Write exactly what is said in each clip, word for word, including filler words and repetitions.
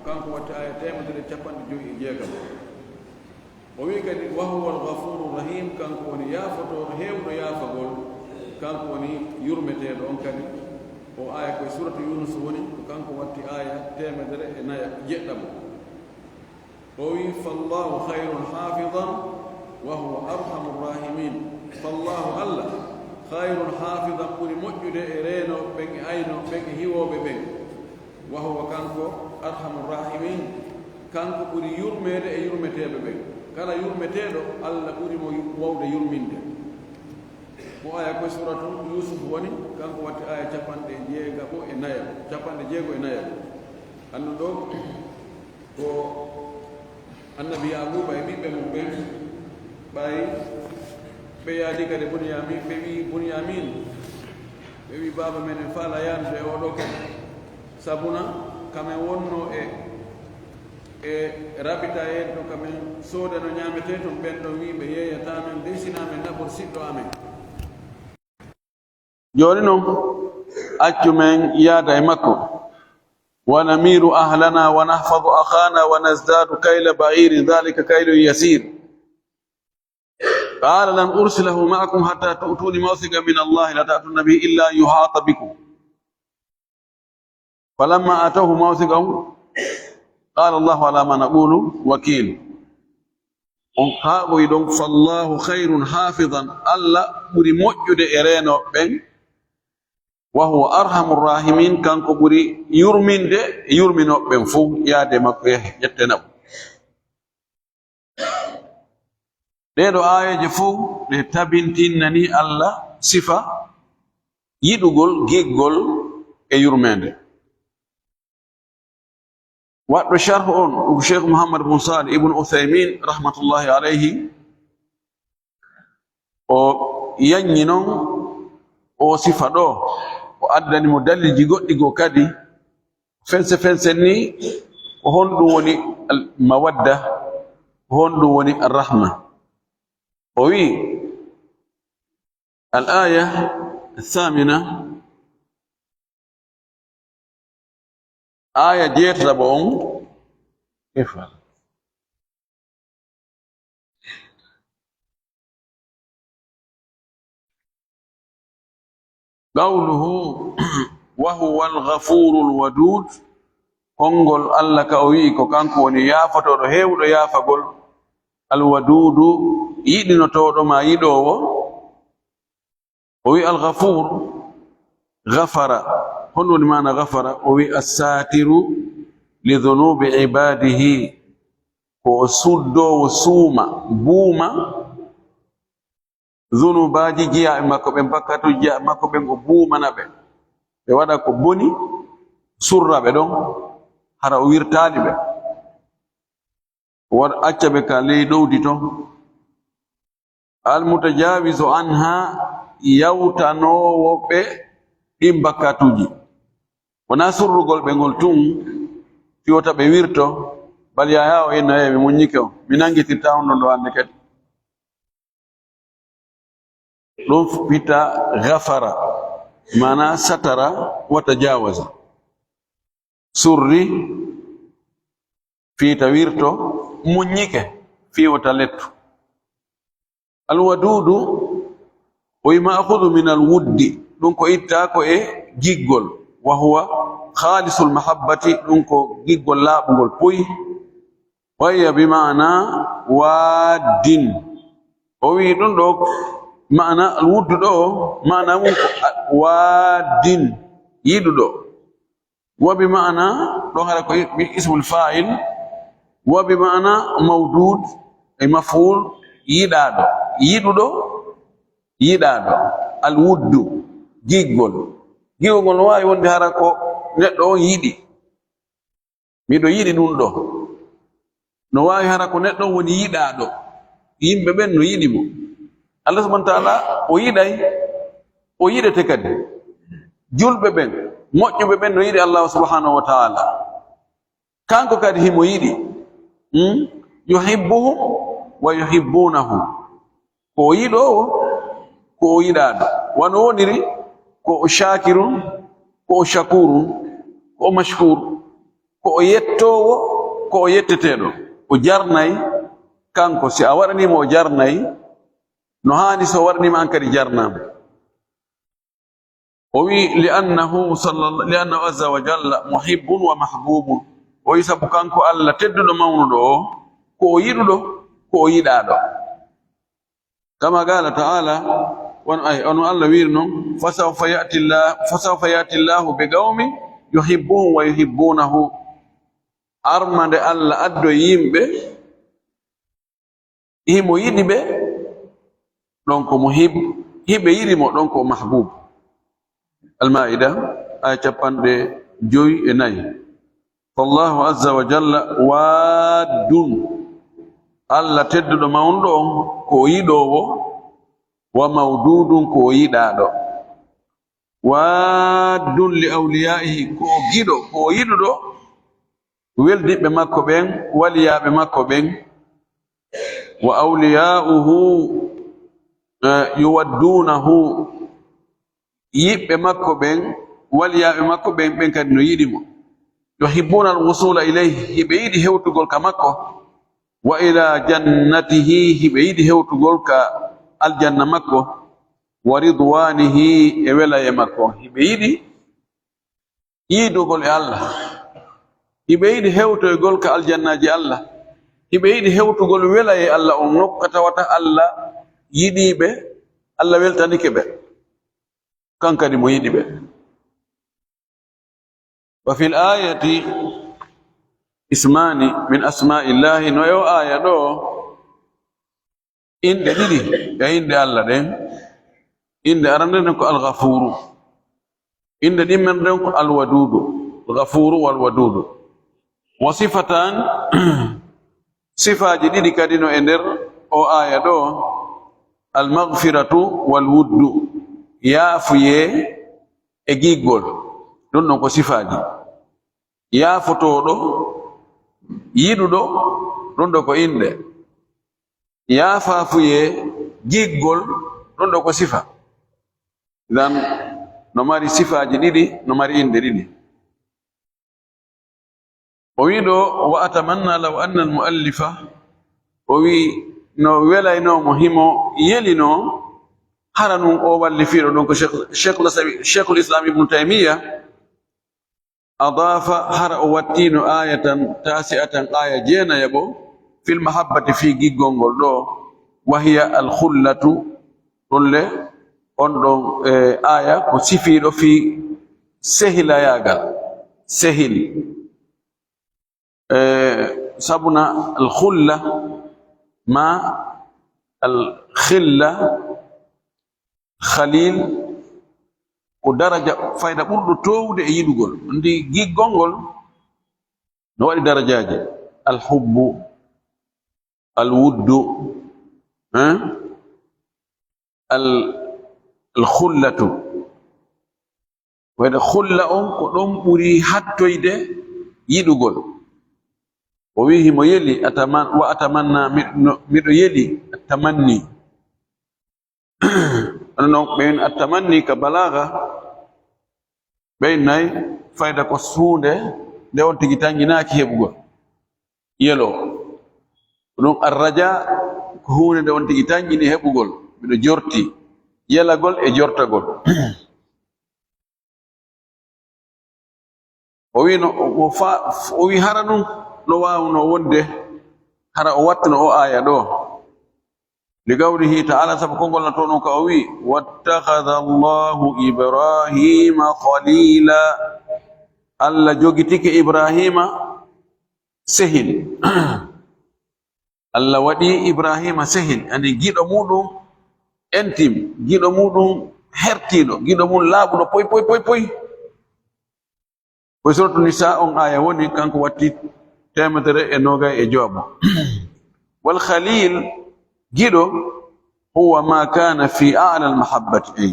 Kanko watti aaya teemedere e capanɗe joyi e jeegom. O wi'i kadi, "Wa huwa al-ghafuru rahim," kanko woni yaafotooɗo, heewɗo yaafagol, kanko woni yurmeteeɗo on kadi. O aaya ko e suuratu Yunus woni, ko kanko watti aaya teemedere e nayaɓ-, jeɗɗamo. O wi'i, "Fallahu khayrun hafidan wa huwa arhamur rahimin." Fallahu, Allah, khayrun hafidan, ɓuri moƴƴude e reenooɓe ɓen, e aynooɓe ɓen, e hiwooɓe ɓen. Wa huwa, kanko, arhamur rahimin, kanko ɓuri yurmeede e yurmeteeɓe ɓen. Kala yurmeteeɗo, Allah ɓuri mo yu-, wawde yurminde. Mo aya ko suuratu Yusuf woni, kanko watti aya capanɗe jeegaɓo e nayaɓo, capanɗe jeego e nayaɓo. Anndu ɗo ko Annabi Yaquuba e ɓiɓɓe mum ɓen, ɓay ɓe yaadi kadi Bunyamin, ɓe wi'i, "Bunyamin," ɓe wi'i, "Baaba meɗen, faalaa yaadude e oo ɗoo kadi. Sabuna ka men wonnoo e, e rabita en to, ka men soodano ñaametee ton, ɓen ɗon wi'i ɓe yeeyataa men, dey sinaa men naɓor siɗɗo amen." Jooni non, accu men yaada e makko. "Wa namiru ahlana wa nahfadu akhana wa nazdadu kayla ba'irin, dhalika kaylun yasir." Qala, "Lan ursilahu ma'akum hatta tu'tuni mawthiqan min Allah, la ta'tunna bihi illa an yuhata bikum." Falamma atawhu mawthiqahum, qala, "Allahu ala ma naqulu wakil." On haaɓoyi ɗon, "Fallahu khayrun hafidan," Allah ɓuri moƴƴude e reenooɓe ɓen, "wa huwa arhamur rahimin," kanko ɓuri yurminde e yurminooɓe ɓen fow, yaade makko, yahe, ƴette naɓu. Ɗee ɗoo aayeeje fow ɗe tabintinnani Allah sifa yiɗugol, giggol e yurmeende. Waɗɗo sharh on, ko Cheikh Muhammad bun Salih ibn Uthaymin, rahmatullahi alayhi, o yanñi non o sifa ɗoo, o addani mo dalilji goɗɗi goo kadi. Fense fense ni, ko honɗum woni al mawadda, ko honɗum woni ar rahma? O wi'i, al aya thamina, aya jeetataɓo on, ifal. Qawluhu, "Wa huwa al-ghafuru al-wadud." Konngol Allah ka o wi'i ko kanko woni yaafotooɗo heewɗo yaafagol, al-wadudu, yiɗinotooɗo ma yiɗoowo. O wi'i al-ghafur, ghafara. Honɗum woni maana ghafara? O wi'i as-satiru li dhunubi ibadihi. Ko o suddoowo suuma, buuma, zunubaaji jiyaaɓe makko ɓen, bakkatuuji jiyaaɓe makko ɓen, o buumana ɓe. Ɓe waɗa ko boni, surra ɓe ɗon, hara o wirtaali ɓe. O waɗa, acca ɓe ka ley ɗowdi ton. Al-mutajawizu anha, yawtanoowo ɓe ɗin bakkatuuji. Wonaa surrugol ɓe ngol tun, fii wota ɓe wirto, bal Yaayaa o inna, "Ee, mi muññike on, mi nanngitirtaa on ɗon ɗo hannde kadi." Ɗum fita ghafara, maana satara wa tajawaza. Surri, fii ta wirto, muññike, fii wota lettu. Alwaduudu, o wi ma'khudhu min alwuddi, ɗum ko ittaa ko e giggol. Wa huwa khalisul mahabbati, ɗum ko giggol laaɓungol puy. Wa hiya bi ma'na waddin. O wi ɗum ɗo ma'na alwuddu ɗo, ma'na mum ko a-, waddin, yiɗuɗo. Wa bi ma'na, ɗo hara ko i-, bi ismul fa'il. Wa bi ma'na mawdud, e maf'ul, yiɗaaɗo, yiɗuɗo, yiɗaaɗo. Alwuddu, giggol. Giggol ngol no waawi wonde hara ko neɗɗo on yiɗi. Miɗo yiɗi ɗum ɗo. No waawi hara ko neɗɗo on woni yiɗaaɗo. Yimɓe ɓen no yiɗi mo. Allah subhanahu wa ta'ala o yiɗay, o yiɗete kadi. Julɓe ɓen, moƴƴuɓe ɓen no yiɗi Allah subhanahu wa ta'ala. Kanko kadi himo yiɗi. Hmm? Yuhibbuhum wa yuhibbunahu. Ko o yiɗoowo, ko o yiɗaaɗo. Wano woniri, ko o shakirun, ko o shakurun, ko o mashkur, Ko o yettoowo, ko o yetteteeɗo. O jarnay, kanko, si a waɗanii mo, o jarnay, no haani so waɗanii ma an kadi jarnaama. O wi, "Li annahu salla-, li annahu azza wa jalla muhibbun wa mahbubun." O wi, "Sabu kanko Allah tedduɗo mawnuɗo o, ko o yiɗuɗo, ko o yiɗaaɗo." Kama qala ta'ala, won, ay, on Allah wiiri non, "Fa sawfa ya'ti Allah, fa sawfa ya'ti Allahu bi qawmin yuhibbuhum wa yuhibbunahu." Armande Allah addo yimɓe, himo yiɗi ɓe, ɗon ko muhib, hiɓe yiɗi mo, ɗon ko mahbub. Al-Maida, aya capanɗe jowi e nayi. Fallahu azza wa jalla waddun. Allah tedduɗo mawnuɗo on, ko o yiɗoowo, wa mawdudun, ko o yiɗaaɗo. Waddun li awliyaihi, ko o giɗo, ko o yiɗuɗo, weldiɓɓe makko ɓen, waliyaaɓe makko ɓen. Wa awliyauhu, eh, yuwaddunahu, yiɓɓe makko ɓen, waliyaaɓe makko ɓen, ɓen kadi no yiɗi mo. Yuhibbuna al-wusula ilayhi, hiɓe yiɗi hewtugol ka makko. Wa ila jannatihi, hiɓe yiɗi hewtugol ka aljanna makko. Wa ridwanihi, e welaye makko. Hiɓe yiɗi yiidugol e Allah. Hiɓe yiɗi hewtoygol ka aljannaaji Allah. Hiɓe yiɗi hewtugol welaye Allah on, nokka tawata Allah yiɗii ɓe, Allah weltanike ɓe. Kan kadi mo yiɗi ɓe. Wa fil ayati ismani min asma'illahi, no e o aya ɗo, inɗe ɗiɗi e inɗe Allah ɗen. Inɗe arande nden ko Al-Ghafuru. Inɗe ɗimmere nden ko Al-Wadudu. Al-Ghafuru wal Wadudu. Wa sifatan, sifaaji ɗiɗi kadi no e nder o aya ɗo. Al-maghfiratu wal wuddu. Yaafuye e giggol. Ɗum ɗon ko sifaaji. Yaafotooɗo, yiɗuɗo, ɗum ɗo ko inɗe. Yaafaafuye, giggol, ɗum ɗo ko sifa. Idan, no mari sifaaji ɗiɗi, no mari inɗe ɗiɗi. O wi ɗo, "Wa atamanna law anna al-muallifa," o wi no welaynoo mo, himo yelinoo, hara nun o wallifiiɗo ɗum ko Cheikh, Cheikhul Islam, Cheikhul Islam Ibn Taymiyyah, adafa, hara o wattiino ayatan tasi'atan, aya jeenayaɓo, fil mahabbati, fii giggol ngol ɗo, wa hiya al khullatu, ɗum le, on ɗon, eh, aya ko sifiiɗo fii sehilayaagal, sehil. Eh, sabuna al khulla ma al khilla, khalil, ko daraja fayda ɓurɗo toowude e yiɗugol. Ndi giggol ngol no waɗi darajaaji. Al hubbu, al wuddu, hein? Al, al khullatu. Wayde khulla on ko ɗon ɓuri hattoyde yiɗugol. O wi himo yeli, ataman-, wa atamanna, miɗo, miɗo yeli, tamanni. Hono non ɓen attamanni ka balaaga, ɓen nay fayda ko huunde nde on tigi tanƴinaaki heɓugol. Yelo. Ko ɗum arraja ko huunde nde on tigi tanƴini heɓugol. Miɗo jorti. Yelagol e jortagol. O wi no, o fa-, o wi hara ɗum no waawno wonde, hara o wattuno o aya ɗo. Li qawlihi ta'ala, sabu konngol no toon ka o wi, "Wattakhadha Allahu Ibrahima khalila." Allah jogitike Ibrahima sehil. Allah waɗi Ibrahima sehil, ani giɗo muɗum entim, giɗo muɗum hertiiɗo, giɗo mum laaɓuɗo poy, poy, poy, poy. Ko suratu Nisa on aya woni, kanko watti teemedere e noogay e jowo. Wal khalil, giɗo, huwa ma kana fi a'la al mahabbati, ay,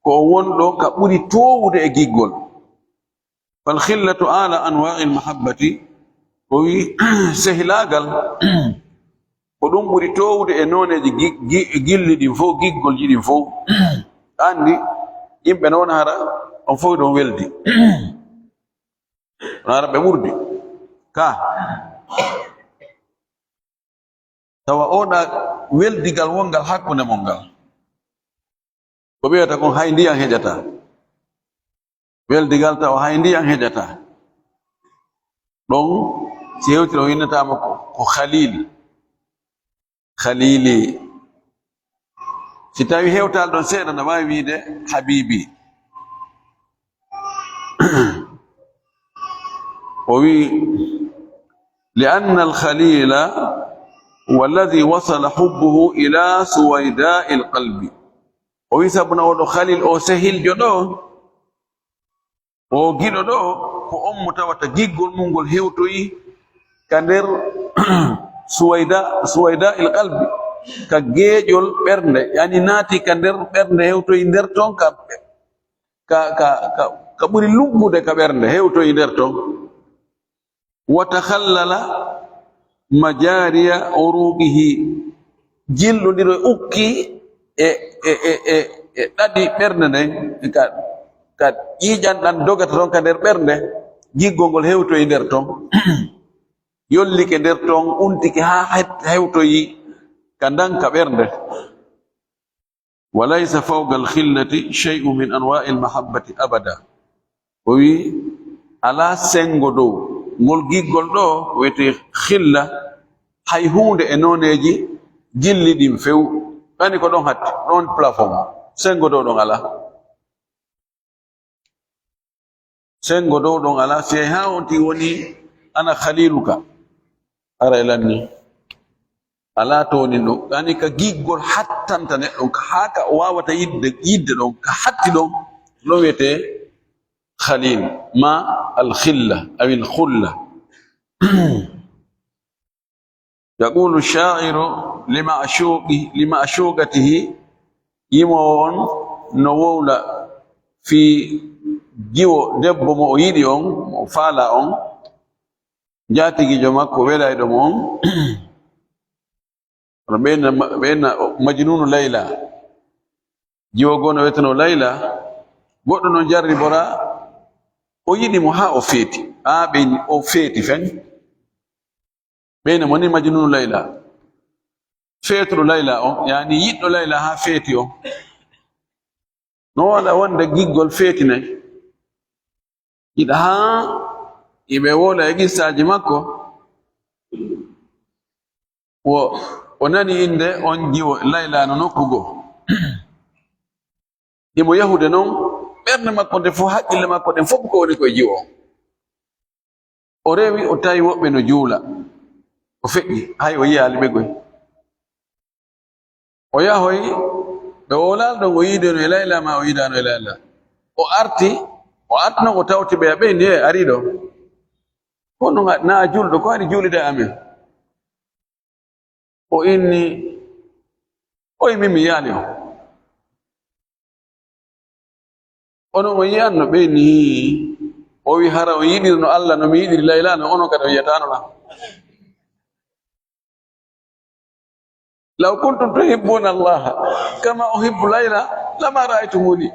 ko o wonɗo ka ɓuri toowude e giggol. Fal khillatu ala anwa'il mahabbati, o wi sehilaagal ko ɗum ɓuri toowude e nooneeji gi-, gi-, gilli ɗin fof, giggolji ɗin fof. Anndi yimɓe no wona hara on fof ɗon weldi. Wona hara ɓe ɓurdi. Ka, tawa oɗa weldigal wongal hakkunde mon ngal. Ko ɓe wiyata kon hay ndiyan heƴata. Weldigal tawa hay ndiyan heƴata. Ɗon, si hewtiri o innataama ko, ko Khalil. Khalili. Si tawi hewtal ɗon seeɗa, na waawi wiide Habibi. O wi, "Li anna al-khalila huwa alladhi wasala hubbuhu ila suwayda'il qalbi." O wi, sabu na oɗo Khalil o sehiljo ɗo, o giɗo ɗo, ko on mo tawata giggol mum ngol hewtoyi ka nder suwayda, suwayda il qalbi, ka geeƴol ɓernde, yani naati ka nder ɓernde, hewtoyi nder ton, ka, ka, ka, ka, ka ɓuri luggude ka ɓernde, hewtoyi nder ton. Wa takhallala majariya uruqihi, jilɗondiro e ukki e, e, e, e, e ɗaɗi ɓernde nden, ka, ka ƴiiƴan ɗan dogata ton ka nder ɓernde, giggol ngol hewtoyi nder ton, yollike nder ton, untike haa het-, hewtoyi ka ndan ka ɓernde. "Wa laysa fawqa al-khillati shay'un min anwa'i al-mahabbati abada." O wi, alaa senngo dow ngol giggol ɗo wiyetee khilla, hay huunde e nooneeji jilli ɗin few. Ani ko ɗon hatti, ɗon plafond. Senngo dow ɗon alaa. Senngo dow ɗon alaa, si hay haa on tigi woni ana khaliluka. Ara e lanni. Alaa toonin ɗon. Ani ka giggol hattanta neɗɗo, ka haa ka o waawata yidde, yidde ɗon, ka hatti ɗon, ɗon wiyetee khalil, ma al khilla, aw al khulla. Yaqulu shaa'iru li ma'shuqi-, li ma'shuqatihi, yimoowo on no wowla fii jiwo debbo mo o yiɗi on, mo o faalaa on, njaatigiijo makko welayɗo mo on. Hono ɓeyna, ɓeyna Majnuunu Layla. Jiwo goo no wiyetenoo Layla, goɗɗo no jarribora, o yiɗi mo haa o feeti. Haa ɓe o feeti fen. Ɓeyna mo ni Majnuunu Layla. Feetuɗo Layla on, yani yiɗɗo Layla haa feeti on. No waɗa wonde giggol feetinay. Yiɗa haa iɓe wowla e qissaaji makko. Wo, o nani innde on jiwo Layla no nokku goo. Imo yahude non, ɓernde makko nde fof, haqqille makko ɗen fof ko woni koye jiwo on. O rewi, o tawi woɓɓe no juula. O feƴƴi, hay o yiyaali ɓe goy. O yahoyi, ɓe wowlaali ɗon, o yiidoyno e Layla ma o yiidaano e Layla. O arti, o arti non, o tawti ɓe, a ɓeyni, "E, arii ɗo. Ko non a, na a juulɗo, ko aɗa juulida e amen?" O inni, "Oy, min mi yiyaali on." Onon on yiyanno ɓe nii? O wi, "Hara on yiɗirno Alla no mi yiɗiri Layla, no onon kadi on yiyataano lan. Law kuntum tuhibbuna Allaha kama uhibbu Layla, lama ra'aytumuni."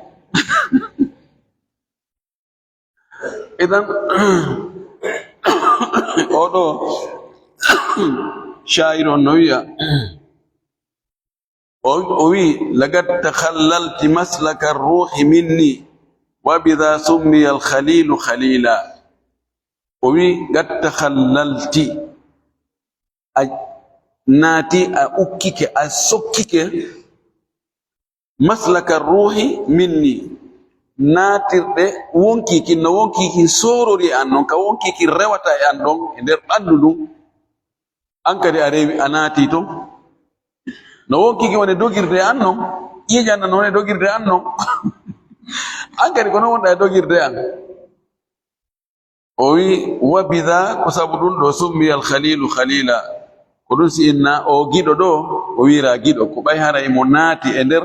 Idan, oɗo shaa'ir on no wiya, o, o wi, "Laqad takhallalti maslaka ruhi minni, wa bidha summiya al-khalilu khalila." O wi, "Qad takhallalti." A naati, a ukkike, a sokkike. "Maslaka ruhi minni." Naatirɗe wonkii kin, no wonkii kin soorori e an non, ka wonkii kin rewata e an ɗon, e nder ɓanndu ndun. An kadi a rewi, a naati ton. No wonkii kin woni dogirde e an non, ƴiiƴan no woni dogirde e an non. An kadi ko non wonɗa e dogirde e an. O wi, "Wa bidha," ko sabu ɗun ɗo, "summiya al-khalilu khalila." Ko ɗun si inna o giɗo ɗo, o wiira giɗo. Ko ɓay hara imo naati e nder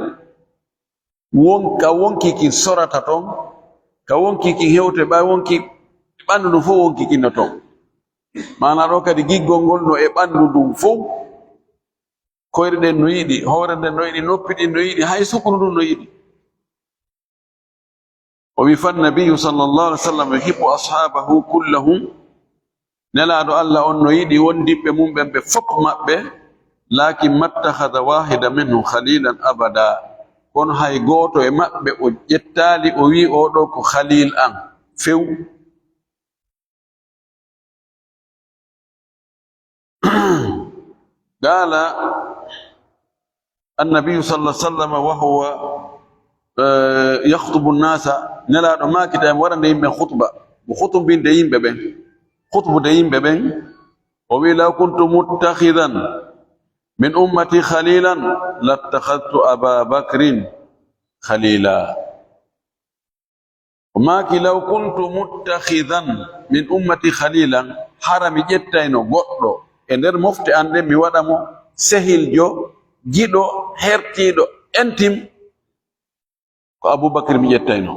won-, ka wonkii kin sorata ton, ka wonkii kin hewte, ɓay wonkii ɓanndu ndun fow wonkii kin no ton. Maanaa ɗo kadi giggol ngol no e ɓanndu ndun fow. Koyɗe ɗen no yiɗi, hoore nden no yiɗi, noppi ɗin no yiɗi, hay sukuru ndun no yiɗi. O wi, "Fannabiyu sallallahu alaihi wasallam yuhibbu ashabahu kullahum, Nelaaɗo Allah on no yiɗi wondiɓɓe mum ɓen ɓe fof maɓɓe, laakin mattakhadha waahida minhum khalilan abada. Kono hay gooto e maɓɓe o ƴettaali, o wi'i, "Oo ɗoo ko khalil an, few." Qaala annabiyu sallallahu alaihi wasallam wa huwa, eh, yakhtubu nnasa, Nelaaɗo maakita e mo waɗande yimɓe khutba, mo khutubinde yimɓe ɓen, khutbude yimɓe ɓen, o wi'i, "Law kuntu muttakhidan min ummati khalilan lattakhadtu Aba Bakrin khalila." O maaki, "Law kuntu muttakhidan min ummati khalilan," hara mi ƴettayno goɗɗo e nder mofte an ɗen, mi waɗa mo sehiljo, giɗo, hertiiɗo, entim, ko Abubakar mi ƴettayno.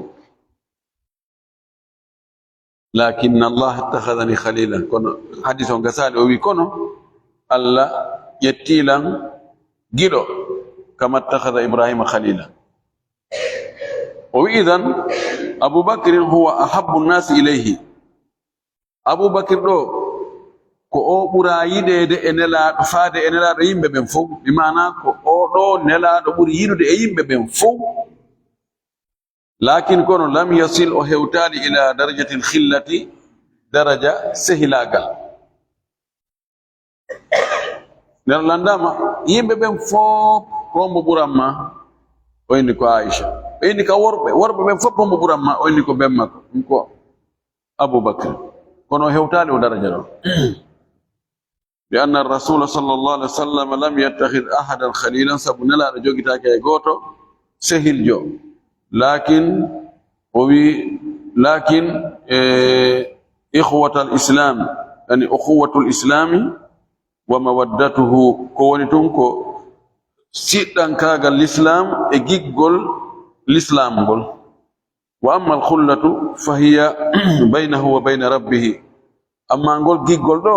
"Lakinna Allah ittakhadhani khalilan." Kono hadis on gasaali, o wi, "Kono Allah ƴetti lan giɗo, kama ittakhadha Ibrahima khalila." O wi, "Idhan Abu Bakrin huwa ahabbu nnasi ilayhi." Abu Bakr ɗo, ko o ɓura yiɗeede e Nelaaɗo, faade e Nelaaɗo yimɓe ɓen fow. Bi maana ko o ɗo Nelaaɗo ɓuri yiɗude e yimɓe ɓen fow. Lakin kono, lam yasil, o hewtaali ila darajatil khillati, daraja sehilaagal. Nden o landaama, yimɓe ɓen fof, hombo ɓuran ma? O inni ko Aisha. Ɓe inni ka worɓe, worɓe ɓen fof, hombo ɓuran ma? O inni ko ben makko, ɗum ko Abu Bakr. Kono o hewtaali o daraja ɗon. Bi anna Rasula sallallahu alaihi wasallam lam yattakhid ahadan khalilan, sabu Nelaaɗo jogitaake e gooto sehiljo. Lakin, o wi, lakin, eh, ikhwatal Islam, yani ukhuwatul Islami wa mawaddatuhu, ko woni tun ko siɗɗankaagal Lislaam e giggol Lislaam ngol. Wa ammal khullatu fa hiya baynahu wa bayna rabbih. Amma ngol giggol ɗo,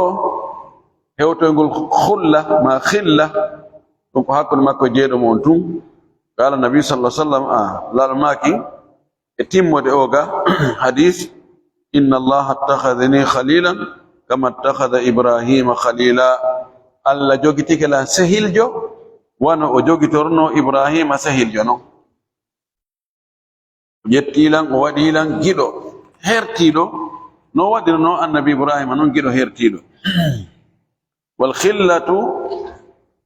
hewtoyngol khulla ma khilla, ɗum ko hakkunde makko e jeyɗo mo on tun. Qala Nabi sallallahu alaihi wasallam, a, Laal maaki, e timmode o ga hadis, "Inna Allah attakhadhani khalilan kama attakhadha Ibrahima khalila." Allah jogitike lan sehiljo, wano o jogitorno Ibrahima sehiljo non. O ƴetti lan, o waɗi lan giɗo hertiiɗo, no waɗirno Annabi Ibrahima non giɗo hertiiɗo. Wal khillatu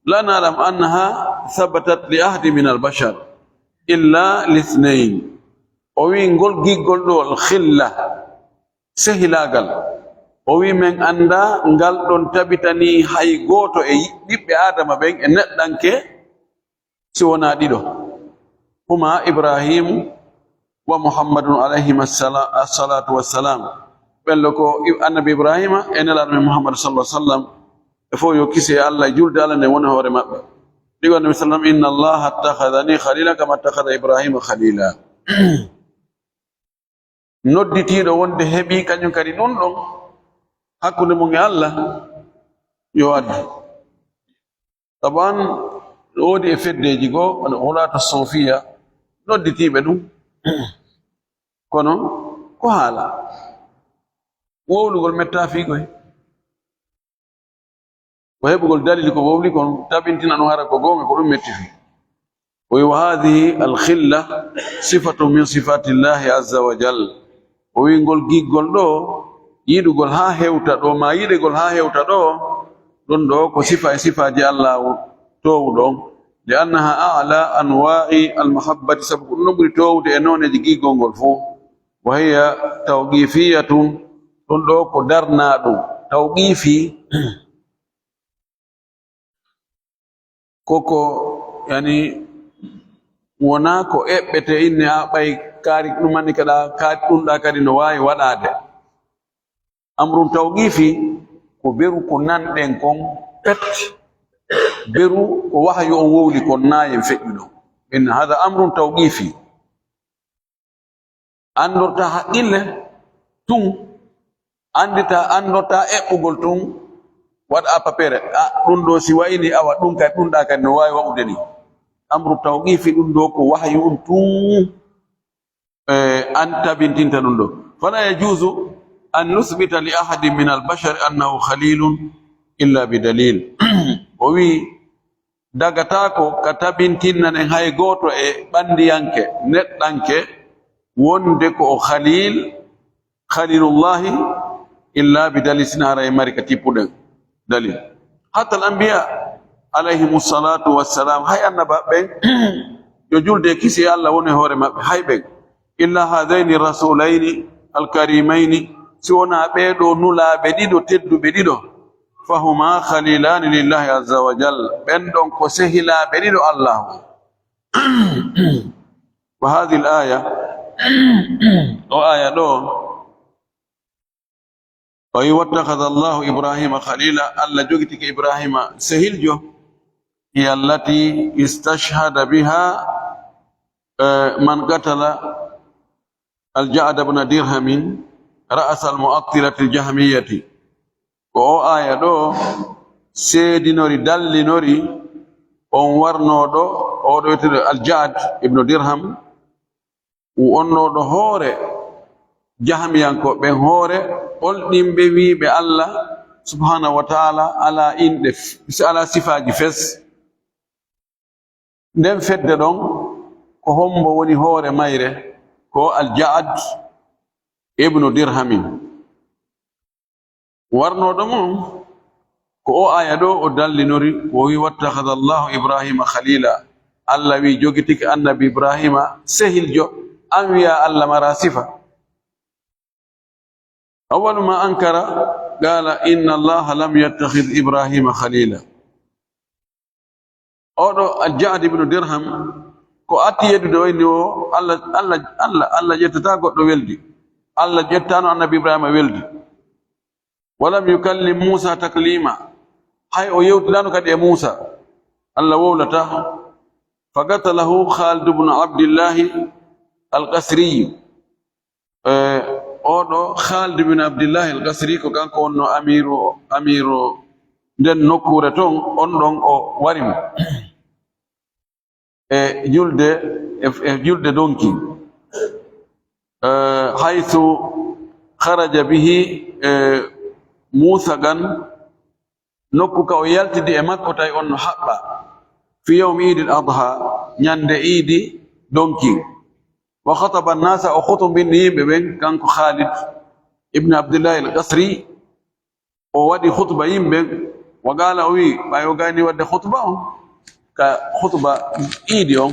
la na'lam annaha thabatat li ahadin min al bashar illa lithnayn. O wi ngol giggol ɗo, al khilla, sehilaagal. O wi men annda ngal ɗon tabitani hay gooto e ɓiɓɓe Aadama ɓen e neɗɗanke si wonaa ɗiɗo. Huma Ibrahimu wa Muhammadun alayhima assala-, assalatu wassalam. Ɓen lo ko i-, Annabi Ibrahima e Nelaaɗo men Muhammad sallallahu alaihi wasallam. Ɓe fof yo kisi e Allah e julde Allah nden wona hoore maɓɓe. Ɗigo Annabi sallam, "Inna Allah attakhadhani khalila kama attakhadha Ibrahima khalila." Nodditiiɗo wonde heɓi kañum kadi ɗum ɗon hakkunde mum e Allah, yo addu. Taban, no woodi e feddeeji goo, wano Hulata Sofiya, nodditiiɓe ɗum. Kono, ko haala. Wowlugol mettaa fii koy. Ko heɓugol dalil ko wowli kon, tabintina ɗum hara ko goonga, ko ɗum metti fii. O wi, "Wa hadhihi al khilla sifatun min sifatillahi azza wa jal." O wi, "Ngol giggol ɗo, yiɗugol haa hewta ɗo, ma yiɗegol haa hewta ɗo, ɗum ɗo ko sifa e sifaaji Allah toowuɗo on. Li annaha a'la anwa'i al mahabbati, sabu ko ɗum ɗon ɓuri toowude e nooneeji giggol ngol fof. Wa hiya tawqifiyatun, ɗum ɗo ko darnaaɗum, tawqifi." Koko, yani, wonaa ko eɓɓete inne a ɓay kaari ɗum anni kaɗa, kaari ɗum ɗa kadi no waawi waɗaade. Amrun tawqifi ko beru ko nanɗen kon pet, beru ko wahyu on wowli kon naayen feƴƴuɗo. Inna hada amrun tawqifi. Anndorta haqqille tun, anndita, anndorta eɓɓugol tun, waɗa à peu près. A, ɗum ɗo si wayni, awa, ɗum kay, ɗum ɗa kadi no waawi waɗude ni. Amru tawqifi, ɗum ɗo ko wahyu on tun, e, an tabintinta ɗum ɗo. Fala yajuzu أن نثبت لأحد من البشر أنه خليل إلا بدليل. O wi'i, dagataako ka tabintinnanen hay gooto e ɓandiyanke, neɗɗanke, wonde ko o Khalil, Khalilullahi, illa bi dalil, sina hara e mari ka tippuɗen dalil. Hatta al anbiya, alayhimu salatu wassalam, hay annaba ɓen, yo julde kisi Allah woni hoore maɓɓe, hay ɓen. Illa hadayni rasulayni alkarimayni, si wonaa ɓee ɗoo nulaaɓe ɗiɗo tedduɓe ɗiɗo, fahuma khalilani lillahi azza wa jal, ɓen ɗon ko sehilaaɓe ɗiɗo Allah. Wa hadhihi al aya, o aya ɗo, o wi, "Wattakhadha Allahu Ibrahima khalila", Allah jogitike Ibrahima sehiljo. Hiya allati istashhada biha, eh, man qatala al-Ja'd ibn Dirhamin ra'as al-mu'attilati al-jahmiyati. Ko o aya ɗo seedinori, dallinori on warnooɗo, oɗo wiyeteeɗo al-Ja'd ibn Dirham, wonnooɗo hoore jahmiyankooɓe ɓen, hoore olɗinɓe wiiɓe Allah subhanahu wa ta'ala ala inɗe, ala sifaaji fes. Nden fedde ɗon, ko hombo woni hoore mayre? Ko al-Ja'd ibnu Dirhamin. Warnooɗo mo, ko o aya ɗo o dallinori, o wi, "Wattakhadha Allahu Ibrahima khalila." Allah wi, "Jogitike annabi Ibrahima sehiljo." An wi'a Allah mara sifa. Awwalu ma ankara, qala, "Inna Allaha lam yattakhidh Ibrahima khalila." Oɗo al-Ja'd ibnu Dirham, ko atti yeddude o inni o, Allah, Allah, Allah, Allah ƴettata goɗɗo weldi. Allah ƴettano annabi Ibrahima weldi. "Walam yukallim Musa taklima." Hay o yewtidano kadi e Musa. Allah wowlata. Faqatalahu Khalid ibn Abdillahi al-Qasri. Eh, oɗo Khalid bin Abdillahi al-Qasri, ko kanko wonno amiru, amiru nden nokkuure ton, on ɗon o wari mo. E julde, e, e julde donki. Eh, haythu kharaja bihi, eh, Musa gan, nokku ka o yaltidi e makko, tawi on no haɓɓa. Fi yawmi Idil Adha, ñande iidi donki. Wa khataba an-nasa, o khutubini yimɓe ɓen, kanko Khalid ibn Abdullah al-Qasri, o waɗi khutba yimɓe, wa qala, o wi, ɓay o gayni wadde khutba on, ka khutba iidi on,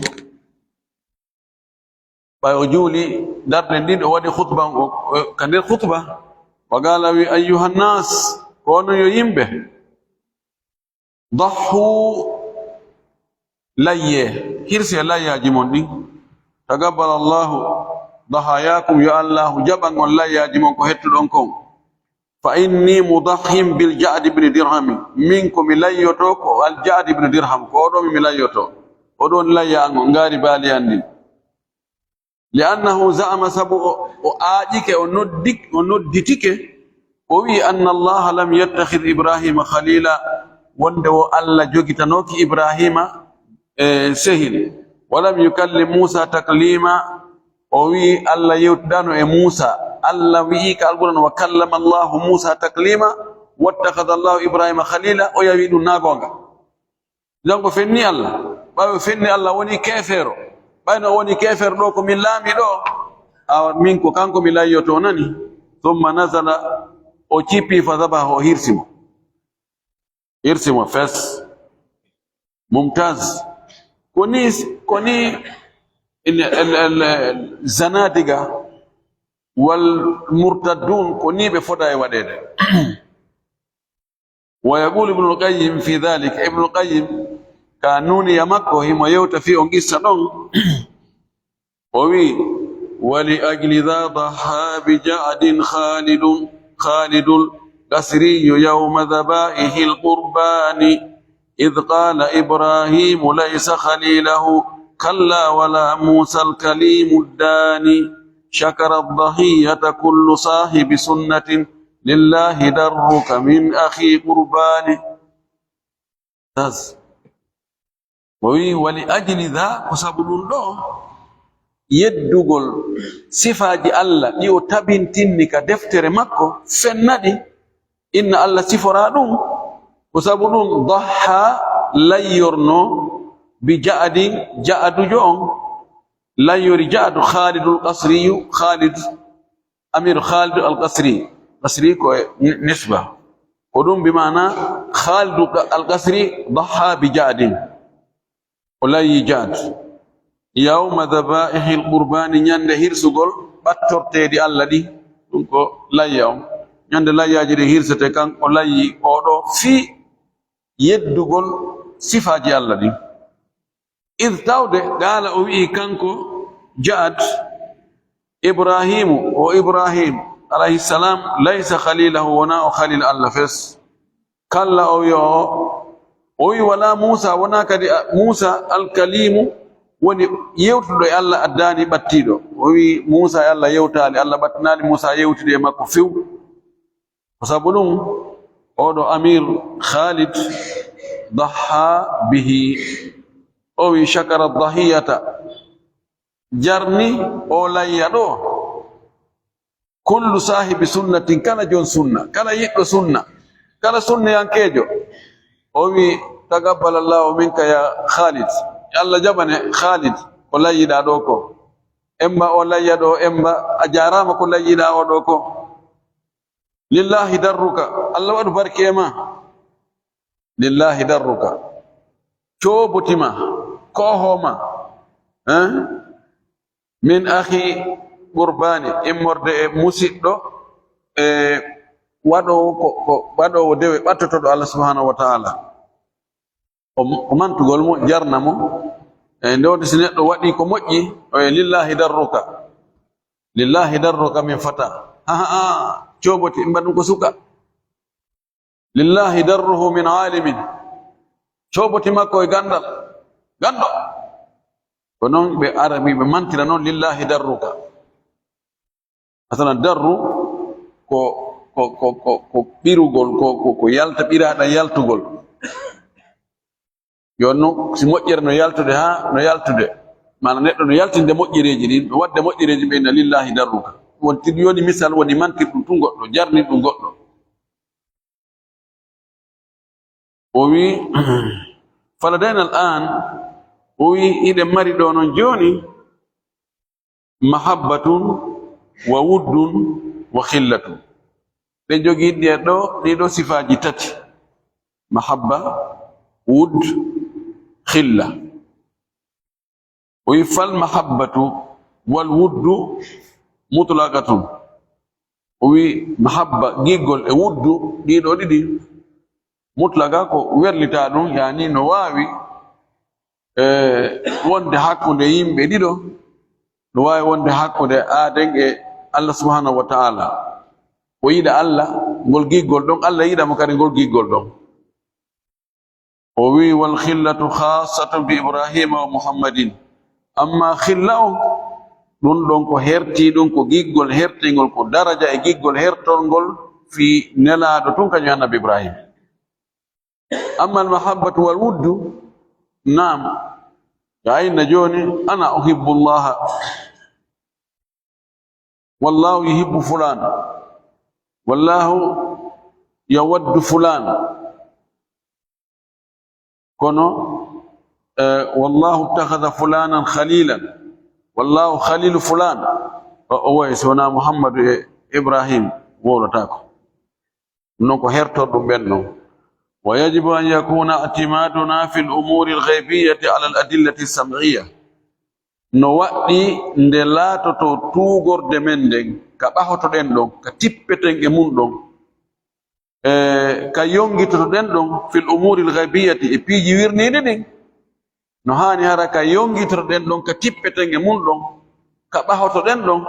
ɓay o juuli darɗe ɗiɗi, o waɗi khutba on, o, o, ka nder khutba, wa qala, wi, "Ayyuhan nas, ko onon yo yimɓe." Dahhu, layye, hirse layyaaji mon ɗin. Taqabbala Allahu dahayakum, yo Allahu jaɓan on layyaaji mon ko hettuɗon kon. Fa inni mudahhim bil Ja'd ibn Dirham, min ko mi layyoto ko al Ja'd ibn Dirham, ko oɗo mi, mi layyoto. Oɗon layya an on, ngaari baali an ɗin. Li annahu za'ama, sabu o, o aaƴike, o noddi-, o nodditike, o wi'i, "Anna Allaha lam yattakhidh Ibrahima khalila", wonde o Allah jogitanooki Ibrahima, e, sehil. "Wa lam yukallim Musa taklima", o wi'i Allah yewtidano e Musa. Allah wi'i ka Alquran, "Wa kallama Allahu Musa taklima, wattakhadha Allahu Ibrahima khalila", o yawi ɗum na goonga. Jango fenni Allah. Ɓawo fenni Allah woni keefeero. Ɓayno o woni keefeero ɗo ko min laami ɗo. Awa min ko kanko mi layyoto nani. Thumma nazala, o cippi fa dhabaha, o hirsi mo. Hirsi mo fes. Mumtaz. Ko ni, ko ni in-, el, el, el, zanadiga wal murtaddun, ko ni ɓe fota e waɗeede. Wa yaqulu Ibnul Qayyim fi dhalik, Ibnul Qayyim ka nuniya makko himo yewta fi on qissa ɗon. O wi, "Wa li ajli dha dhaha bi Ja'din Khalidun, Khalidul Qasri yawma dhabaihil qurbani, idh qala Ibrahimu laysa khalilahu, kalla wala Musa al-kalimu dani, shakara dhahiyata kullu sahibi sunnatin, lillahi darruka min akhi qurbani." Tas. O wi, "Wa li ajli dha", ko sabu ɗum ɗo, yeddugol sifaaji Allah ɗi o tabintinni ka deftere makko, fenna ɗi, inna Allah siforaa ɗum. Ko sabu ɗum, dahaa layyorno, bi ja'adin, ja'adujo on, layyori ja'adu Khalidul Qasriyu, Khalid, Amir Khalid Al Qasri, Qasri ko e nisba. Ko ɗum bi maana Khalid Al Qasri dahaa bi ja'adin. O layyi ja'ad. Yawma dhabaihil qurbani, ñande hirsugol ɓattorteeɗi Allah ɗi, ɗum ko layya on. Ñande layyaaji ɗi hirsete kan, o layyi oɗo fii yeddugol sifaaji Allah ɗi. Id tawde, qaala o wi'i kanko ja'ad, Ibrahimu, o Ibrahim, alayhi salam, laysa khalilahu, wonaa o khalil Allah fes. Kalla, o wi'i o, o wi'i wala Muusa, wonaa kadi a-, Muusa alkalimu, woni yewtuɗo e Allah addaani ɓattiiɗo. O wi'i Muusa e Allah yewtaali, Allah ɓattinaali Muusa yewtude e makko few. Ko sabu ɗum, oɗo Amir Khalid dahaa bihi. O wi'i shakara dahiyata, jarni o layya ɗo. Kullu saahibi sunnatin, kala jon sunna, kala yiɗɗo sunna, kala sunniyankeejo. O wi'i, "Taqabbalallahu minka ya Khalid." Allah jaɓane Khalid ko layyiɗaa ɗo ko. Emba o layya ɗo, emba a jaaraama ko layyiɗaa o ɗo ko. Lillahi darruka, Allah waɗu barke e ma. Lillahi darruka. Cooboti ma, koohoo ma. Hein? Min akhi qurbani, immorde e musiɗɗo, e waɗoowo ko, ko waɗoowo dewe ɓattotoɗo Allah subhanahu wa ta'ala. O, o mantugol mo, jarna mo. E nde wonde si neɗɗo waɗi ko moƴƴi, o e lillahi darruka. Lillahi darruka min fata. Ha, ha, ha, cooboti, mbaɗ ɗum ko suka. Lillahi darruhu min alimin. Cooboti makko e gandal. Gando. Ko noon ɓe arabi ɓe mantira noon lillahi darruka. Masalan, darru ko, ko, ko, ko, ko ɓirugol, ko, ko, ko yalta, ɓiraaɗan yaltugol. Yo no, si moƴƴere no yaltude haa no yaltude, maana neɗɗo no yaltinde moƴƴereeji ɗin, no waɗde moƴƴereeji ɓe, inna lillahi darruka. Wonti ɗum yoni misal, woni mantir ɗum tun goɗɗo, jarnir ɗum goɗɗo. O wi, "Faladayna al-an," o wi, "Hiɗen mari ɗo non jooni, mahabbatun wa wuddun wa khillatun." Ɓe jogii ɗi ɗo, ɗi ɗo sifaaji tati, mahabba, wudd, khilla. O wi, "Fal mahabbatu wal wuddu mutlaqatun." O wi, "Mahabba, giggol, e wuddu, ɗiɗo ɗiɗi, mutlaqa, ko werlitaa ɗum, yani no waawi, e, wonde hakkunde yimɓe ɗiɗo, no waawi wonde hakkunde aaden e Allah subhanahu wa ta'ala. O yiɗa Allah, ngol giggol ɗon, Allah yiɗa mo kadi ngol giggol ɗon." O wi, "Wal khillatu khassatun bi Ibrahima wa Muhammadin." Amma khilla on, ɗum ɗon ko herti ɗum, ko giggol hertingol, ko daraja e giggol hertorngol fii nelaaɗo tun, kañum Annabi Ibrahim. Amma al mahabbatu wal wuddu, naam. Ka inna jooni, "Ana uhibbu Allaha." "Wallahu yuhibbu fulan." "Wallahu yawaddu fulan." Kono, eh, "Wallahu ittakhadha fulanan khalilan." "Wallahu khalilu fulan." O, o wayi so wonaa Muhammadu e Ibrahim wowlataako. Ɗum noon ko hertorɗum ɓen ɗon. "Wa yajibu an yakuna i'timaduna fil umuri al-ghaybiyyati ala al-adillati sam'iyya." No waɗɗi nde laatoto tuugorde men nden ka ɓahotoɗen ɗon, ka tippeten e mun ɗon, e ka yongitotoɗen ɗon fil umuri al-ghaybiyyati, e piiji wirniiɗi ɗin. No haani hara ka yongitotoɗen ɗon, ka tippeten e mun ɗon, ka ɓahotoɗen ɗon,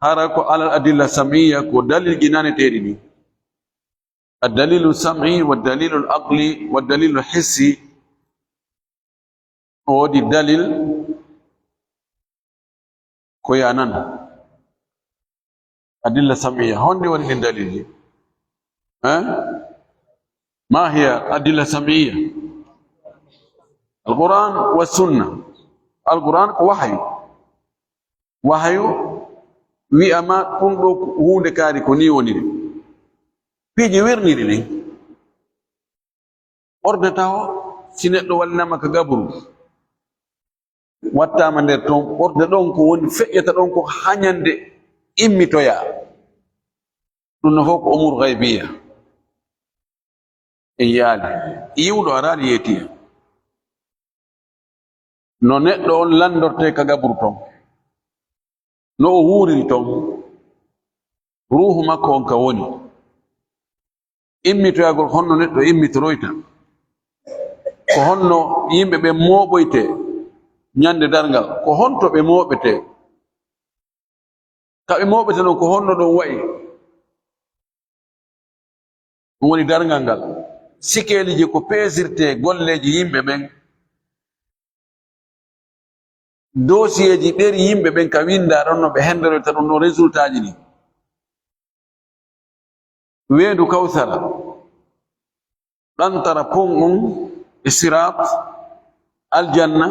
hara ko alal adilla sam'iyya, ko dalilji naneteeɗi ɗin. Ad-dalilu sam'i, wa dalilu al-aqli, wa dalilu hissi. O woodi dalil ko yanan. Adilla sam'iyya. Honɗi woni ɗin dalilji? Eh? Ma hiya adilla sam'iyya? Al-Qur'an wa sunna. Al-Qur'an ko wahyu. Wahayu wi'a ma ɗum ɗo huunde kaari ko nii woniri. Piiji wirniri ɗin ɓordata o si neɗɗo wallinama ka gaburu, wattama nder ton, ɓorde ɗon ko woni feƴƴata ɗon ko hañande immitoya. Ɗum no fof ko umur gaybiya. En yi'aali. Yi'uɗo araali yeeti en. No neɗɗo on lanndortee ka gaburu ton, no o wuuriri ton, ruuhu makko on ka woni. Immitoyagol, honno neɗɗo immitoroyta? Ko honno yimɓe ɓen mooɓoytee ñande darngal? Ko honto ɓe mooɓetee? Ka ɓe mooɓete non, ko honno ɗon wa'i? Ɗum woni darngal ngal. Sikeeliji ko peesirtee golleeji yimɓe ɓen. Doosiyeeji ɗeri yimɓe ɓen ka winndaa ɗon no ɓe henndoroyta ɗum ɗon résultat ji ɗin. Weendu Kawsara, ɗantara pon on e Siraat, aljanna,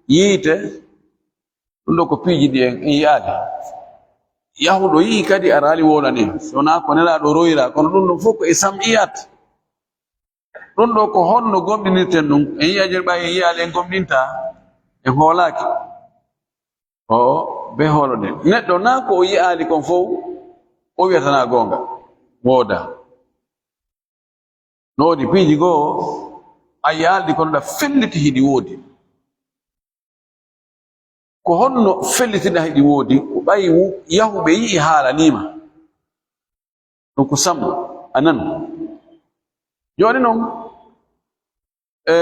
yiite, ɗum ɗo ko piiji ɗi en, en yi'aali. Yahuɗo yi'i kadi araali wowlani en. Si wonaa ko Nelaaɗo royra, kono ɗum ɗon fof ko e sam'iyat. Ɗum ɗo ko honno gomɗinirten ɗum? En yi'a jooni ɓay en yi'aali en gomɗintaa, en hoolaaki. O be hooloɗen. Neɗɗo naa ko o yi'aali kon fow, o wi'ata naa goonga. Woodaa. No woodi piiji goo, a yi'aali ɗi kono ɗa felliti hiɗi woodi. Ko honno fellitiɗa hiɗi woodi? Ko ɓay wu-, yahuɓe yi'i haalaniima. Ɗum ko sammu, a nanu. Jooni non, e,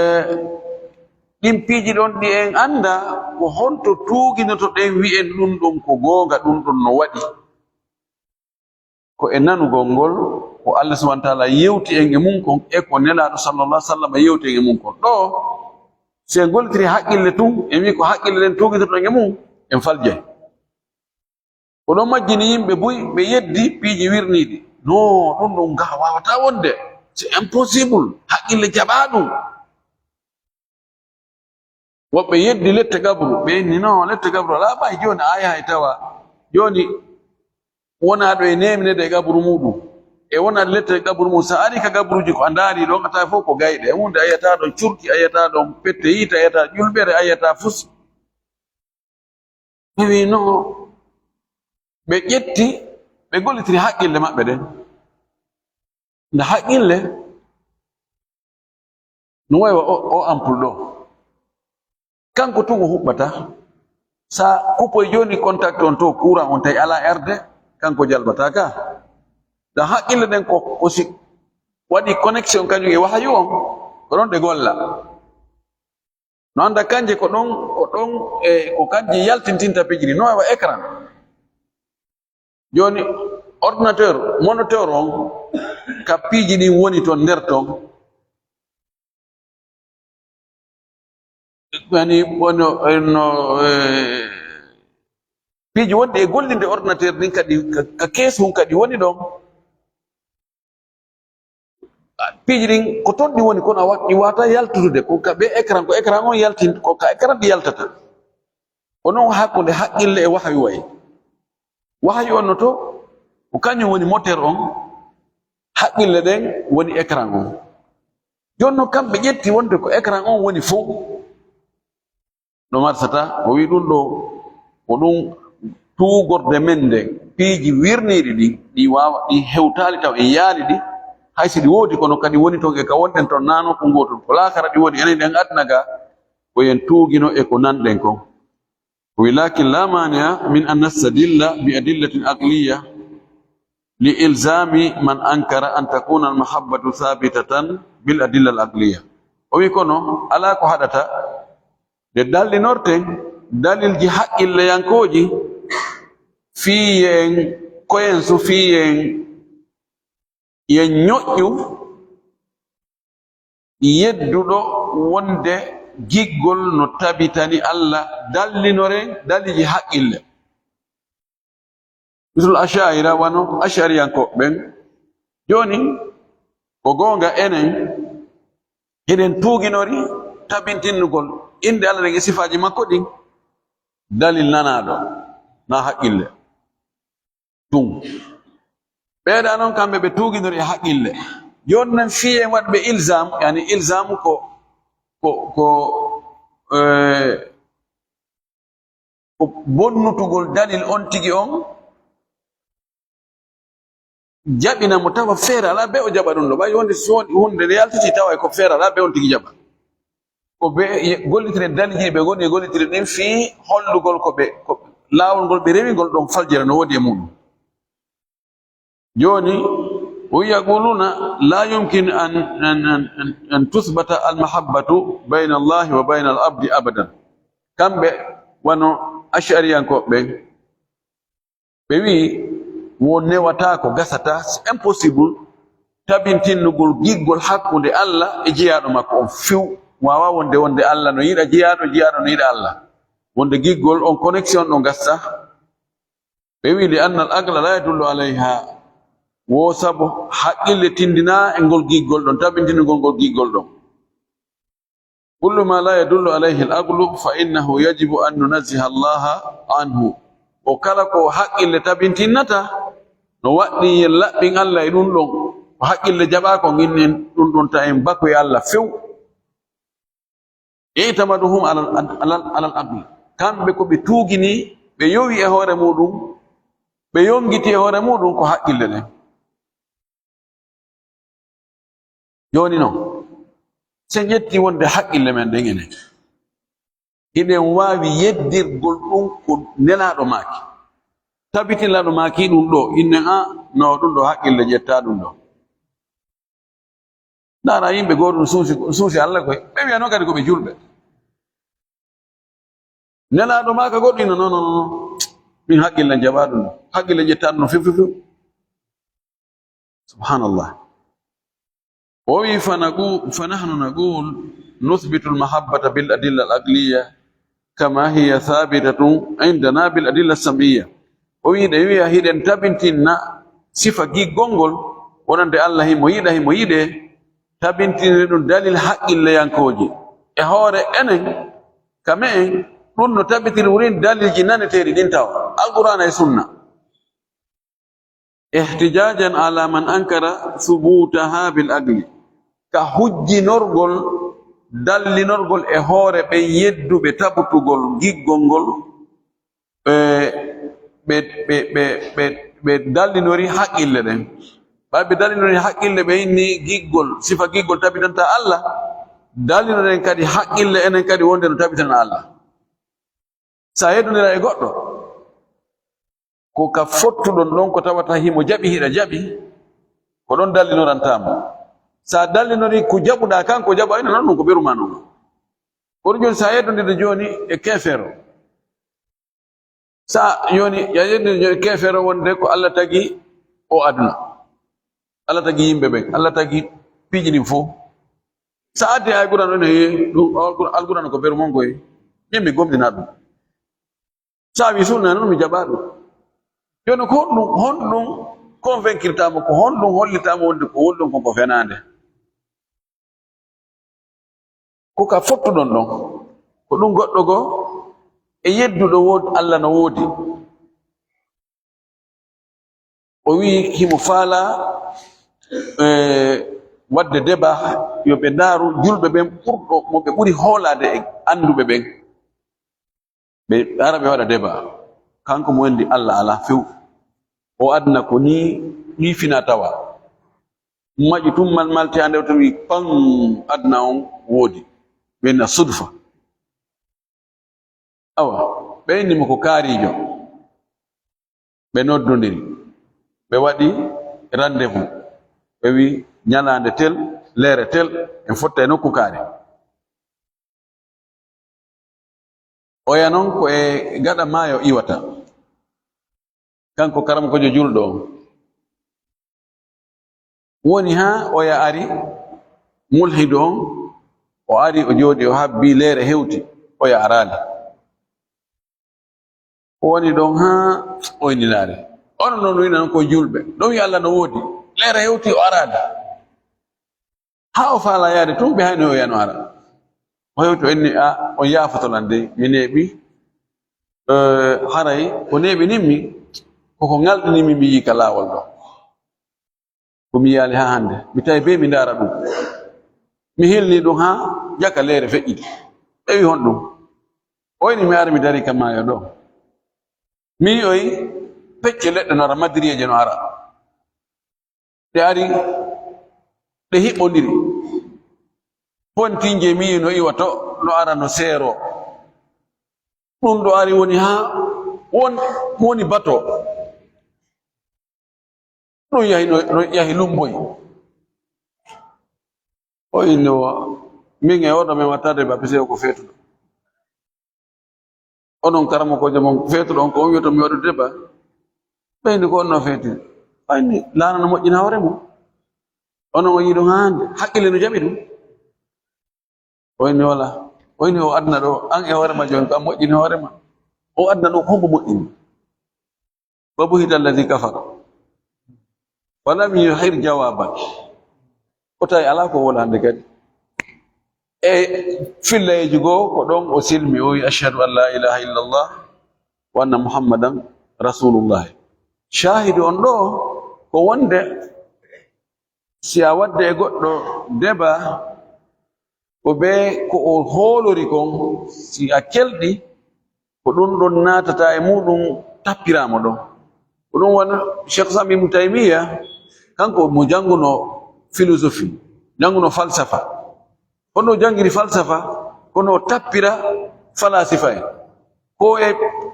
ɗin piiji ɗon ɗi en annda, ko honto tuuginotoɗen wi'en ɗum ɗon ko goonga, ɗum ɗon no waɗi? Ko e nanugol ngol, ko Allah subhanahu wa ta'ala yewti en e mum kon, e ko Nelaaɗo sallallahu alaihi wasallam yewti en e mum kon. Ɗo, si en gollitiri haqqille tun, en wi'i ko haqqille ɗen tuuginotoɗen e mum, en faljay. Ko ɗon majjini yimɓe buy, ɓe yeddi piiji wirniiɗi. No, ɗum ɗon ga waawataa wonde. C'est impossible. Haqqille jaɓaa ɗum. Woɓɓe yeddi lette gabru, ɓe inni, "No, lette gabru alaa ɓay, jooni a yahay tawa." Jooni, wonaaɗo e neeminede e gabru muuɗum, e wonaade lette gabru mum, so a ari ka gabruuji ko a ndaari ɗon, a tawa fof ko gayɗe. E huunde a yi'ataa ɗon curki, a yi'ataa ɗon pette yiite, a yi'ataa ƴulɓere, a yi'ataa fus. Ɓe wi'i, "No." Ɓe ƴetti, ɓe gollitiri haqqille maɓɓe ɗen. Nda haqqille, no wayi wa o, o ampoule ɗo. Kanko tun o huɓɓata. Sa kupoy jooni contact on to courant on tawi alaa R D, kanko jalbata ka. Nda haqqille ɗen ko, ko si waɗi connexion kañum e wahayu on, ko ɗon ɗe golla. No annda kanje ko ɗon, ko ɗon, e ko kanje yaltintinta piiji ɗin. No wayi wa écran. Jooni, ordinateur, moniteur on, ka piiji ɗin woni ton nder ton. Yani, wono, no, eh, piiji wonɗi e gollinde ordinateur ɗin kadi, ka, ka kees hun kadi woni ɗon. Piiji ɗin ko ton ɗi woni, kono a wa-, ɗi waata yaltude. Ko ka ɓe écran, ko écran on yaltin-, ko ka écran ɗi yaltata. Ko non hakkunde haqqille e wahayu wayi. Wahayu on no to, ko kañum woni moteur on, haqqille ɗen woni écran on. Jooni non kamɓe ƴetti wonde ko écran on woni fow. No marsata, o wi'i ɗum ɗo, ko ɗum tuugorde men nde, piiji wirniiɗi ɗi, ɗi waawa, ɗi hewtaali taw en yaali ɗi, hay si ɗi woodi, kono kadi woni ton e ka wonɗen ton naano ko ngootum. Ko laakara ɗi woni, enen ɗen aduna ga, ko yen tuugino e ko nanɗen kon. O wi'i, "Lakin la mania min an nastadilla bi adillatin aqliya li ilzami man ankara an takuna al mahabbatu thabitatan bil adilla al aqliya." O wi'i, "Kono alaa ko haɗata nde dallinorten dalilji haqqilleyankooji fii yen koyen su fii yen, yen ñoƴƴu yedduɗo wonde giggol no tabitani Allah, dallinoren dalilji haqqille." Misul Asha'ira, wano Ash'ariyankooɓe ɓen. Jooni, ko goonga enen, hiɗen tuuginori tabintinnugol innde Allah ɗen e sifaaji makko ɗin, dalil nanaaɗo. na haqqille. Ɗum. Ɓeeɗa noon kamɓe ɓe tuuginori e haqqille. Jooni noon fii en waɗ ɓe ilzam, yani ilzam ko, ko, ko, eh, ko bonnutugol dalil on tigi on, jaɓina mo tawa feere alaa be o jaɓa ɗum ɗo. Ɓay wonde so woni hunde nde yaltiti tawa ko feere alaa be on tigi jaɓa. Ko ɓe ye-, gollitire daliji ɓe ngoni e gollitire ɗin fii hollugol ko ɓe, ko laawol ngol ɓe rewingol ɗon faljere no woodi e muɗum. Jooni, o yaquluna la yumkin an, an, an, an, an tuthbata al mahabbatu bayna Allahi wa bayna al abdi abadan. Kamɓe wano Ash'ariyankooɓe ɓen, ɓe wi'i, wo newata ko gasata, c'est impossible, tabintinnugol giggol hakkunde Allah e jeyaaɗo makko on few. Waawa wonde, wonde Allah no yiɗa jeyaaɗo, jeyaaɗo no yiɗa Allah. Wonde giggol on connexion ɗon gasa. Ɓe wi'i, li anna al aqla la yadullu alayha. Wo sabu haqqille tindinaa e ngol giggol ɗon, tabintinugol ngol giggol ɗon. Kullu ma la yadullu alayhi al aqlu fa innahu yajibu an nunazziha Allaha anhu. O kala ko haqqille tabintinnata, no waɗɗi yen laɓɓin Allah e ɗum ɗon. Ko haqqille jaɓaa ko ngin en ɗum ɗon ta en bako e Allah few. I'tamaduhum alal, alal, alal aqli. Kamɓe ko ɓe tuugini, ɓe yowi e hoore muɗum, ɓe yongiti e hoore muɗum ko haqqille ɗen. Jooni noon, si en ƴetti wonde haqqille men ɗen enen, hiɗen waawi yeddirgol ɗum ko Nelaaɗo maaki. Tabitinaaɗo maaki ɗum ɗo, innen a, no ɗum ɗo haqqille ƴettaa ɗum ɗo. Ndaara yimɓe gooto no suusi, suusi Allah koy. Ɓe wiya noon kadi ko ɓe julɓe. Nelaaɗo maaka goɗɗo ina, non, non, non. Min haqqille jaɓaa ɗum. Haqqille ƴettaa ɗum few, few, few. Subhanallah. O wi, "Fa naqu-, fa nahnu naqul nuthbitu al-mahabbata bil adilla al-aqliya kama hiya thabitatun indana bil adilla as-sam'iyya." O wi, ɗe wiya hiɗen tabintinna sifa giggol ngol, wonande Allah himo yiɗa, himo yiɗe, tabintiniri ɗum dalil haqqilleyankooji. E hoore enen, ka me'en, ɗum no tabitiri wurin dalilji naneteeɗi ɗin tawa, Alqur'aana e Sunna. Ihtijajan ala man ankara thubutaha bil aqli. Ka hujjinorgol, dallinorgol e hoore ɓen yedduɓe tabutugol giggol ngol, ɓe, ɓe, ɓe dallinori haqqille ɗen. Ɓay ɓe dallinori haqqille ɓe inni giggol, sifa giggol tabitanta Allah, dallinoren kadi haqqille enen kadi wonde no tabitana Allah. Sa yeddondira e goɗɗo, ko ka fottuɗon ɗon ko tawata himo jaɓi, hiɗa jaɓi, ko ɗon dallinoranta mo. Sa dallinori ko jaɓuɗaa kan, ko jaɓa ina non ɗum ko ɓeru ma non. Kono jooni sa yeddondira jooni e keefeero. Sa jooni, ya yeddondira jooni e keefeero wonde ko Allah tagi o aduna. Allah tagi yimɓe ɓen. Allah tagi piiji ɗin fof. Sa addi Alqur'aana ɗon e ɗum, Alqur'aana ko ɓeru mon koy. Min mi gomɗina ɗum. Sa wi sunna noon mi jaɓa ɗum. Jooni ko honɗum, honɗum convaincre-taa mo, ko honɗum hollitaa mo wonde ko woni ɗon kon ko fenaande? Ko ka fottuɗon ɗon. Ko ɗum goɗɗo goo e yedduɗo wood-, Allah no woodi. O wi himo faala, eh, waɗde débat, yo ɓe ndaaru julɓe ɓen ɓurɗo mo ɓe ɓuri hoolaade e annduɓe ɓen. Ɓe ara ɓe waɗa débat. Kanko mo wendi Allah alaa few. O aduna ko nii, nii fina tawa. Maƴi tun mal malte ande o tawi pan aduna on woodi. Ɓe na sudfa. Awa, ɓe inni mo ko kaariijo. Ɓe noddondiri. Ɓe waɗi rendez-vous. Ɓe wi ñalaande tel, leere tel, en fotta e nokku kaari. Oya non ko e gaɗa maayo iwata. Kanko karamkojo julɗo on. Woni haa oya ari, mulhido on, o ari, o jooɗi, o habbi, leere hewti, oya araali. O woni ɗon haa oyninaare. Onon non wina non ko julɓe. Ɗon wi Allah no woodi. Leere hewti, o araali. Haa o faala yaade tun, ɓe hayno o yano ara. O hewti, o inni, "A, on yaafoto lan dey, mi neeɓi." Eh, haray ko neeɓinimmi, koko ŋalɗinimmi mi yii ka laawol ɗoo. Ko mi yiyaali haa hannde. Mi tawi bee mi ndaara ɗum. Mi hilni ɗum haa jaka leere feƴƴiti. Ɓe wi honɗum? O inni mi ari mi dari ka maayo ɗoo. Mi yi'oyi pecce leɗɗe no ara, madiriyeeje no ara. Ɗe ari, ɗe hiɓɓondiri. Pontinje mi yi'i no iwa to, no ara no seero. Ɗum ɗo ari woni haa won, woni bato. Ɗum yahi no, no yahi lumboyi. O inni o, min e oɗo min watta deba, parce que ko feetuɗo. Onon karamokoojo mon feetuɗo on, ko on wi'oto mi waɗu deba? Ɓe inni ko on no feetiri. O inni laana no moƴƴina hoore mum. Onon on yi'i ɗum haa hannde, hakkille no jaɓi ɗum. O inni wala. O inni o aduna ɗo, an e hoore ma jooni ko an moƴƴini hoore ma. O aduna ɗo ko hombo moƴƴini? Wa buhita alladhi kafar. Wa lam yuhir jawaban. O tawi alaa ko wowla hannde kadi. E fillayeeji goo ko ɗon o silmi, o wi, "Ashhadu an la ilaha illallah wa anna Muhammadan rasulullah." Shaahidu on ɗo ko wonde si a wadde e goɗɗo deba, ko bee ko o hoolori kon, si a kelɗi, ko ɗum ɗon naatata e muɗum, tappiraama ɗon. Ko ɗum woni Cheikh Islam Ibn Taymiya, kanko mo jannguno philosophie, jannguno falsafa. Kono o janngiri falsafa, kono o tappira falasifa en. Ko e,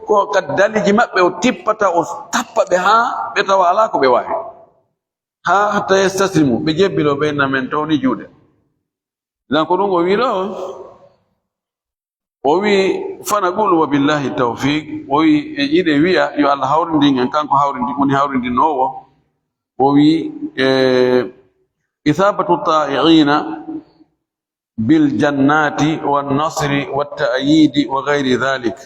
ko ka daliiji maɓɓe o tippata, o tappa ɓe haa ɓe tawa alaa ko ɓe waawi. Haa hatta yastaslimu, ɓe jebbilo ɓe na men tawni juuɗe. Dan ko ɗum o wi ɗo, o wi, "Fana qulu wa billahi tawfiq." O wi, e iɗe wiya, yo Allah hawrindin en, kanko hawrindi, woni hawrindinoowo. O wi, e, "Isabatu ta'iina bil jannati wan nasri wat ta'yidi wa ghayri dhalik."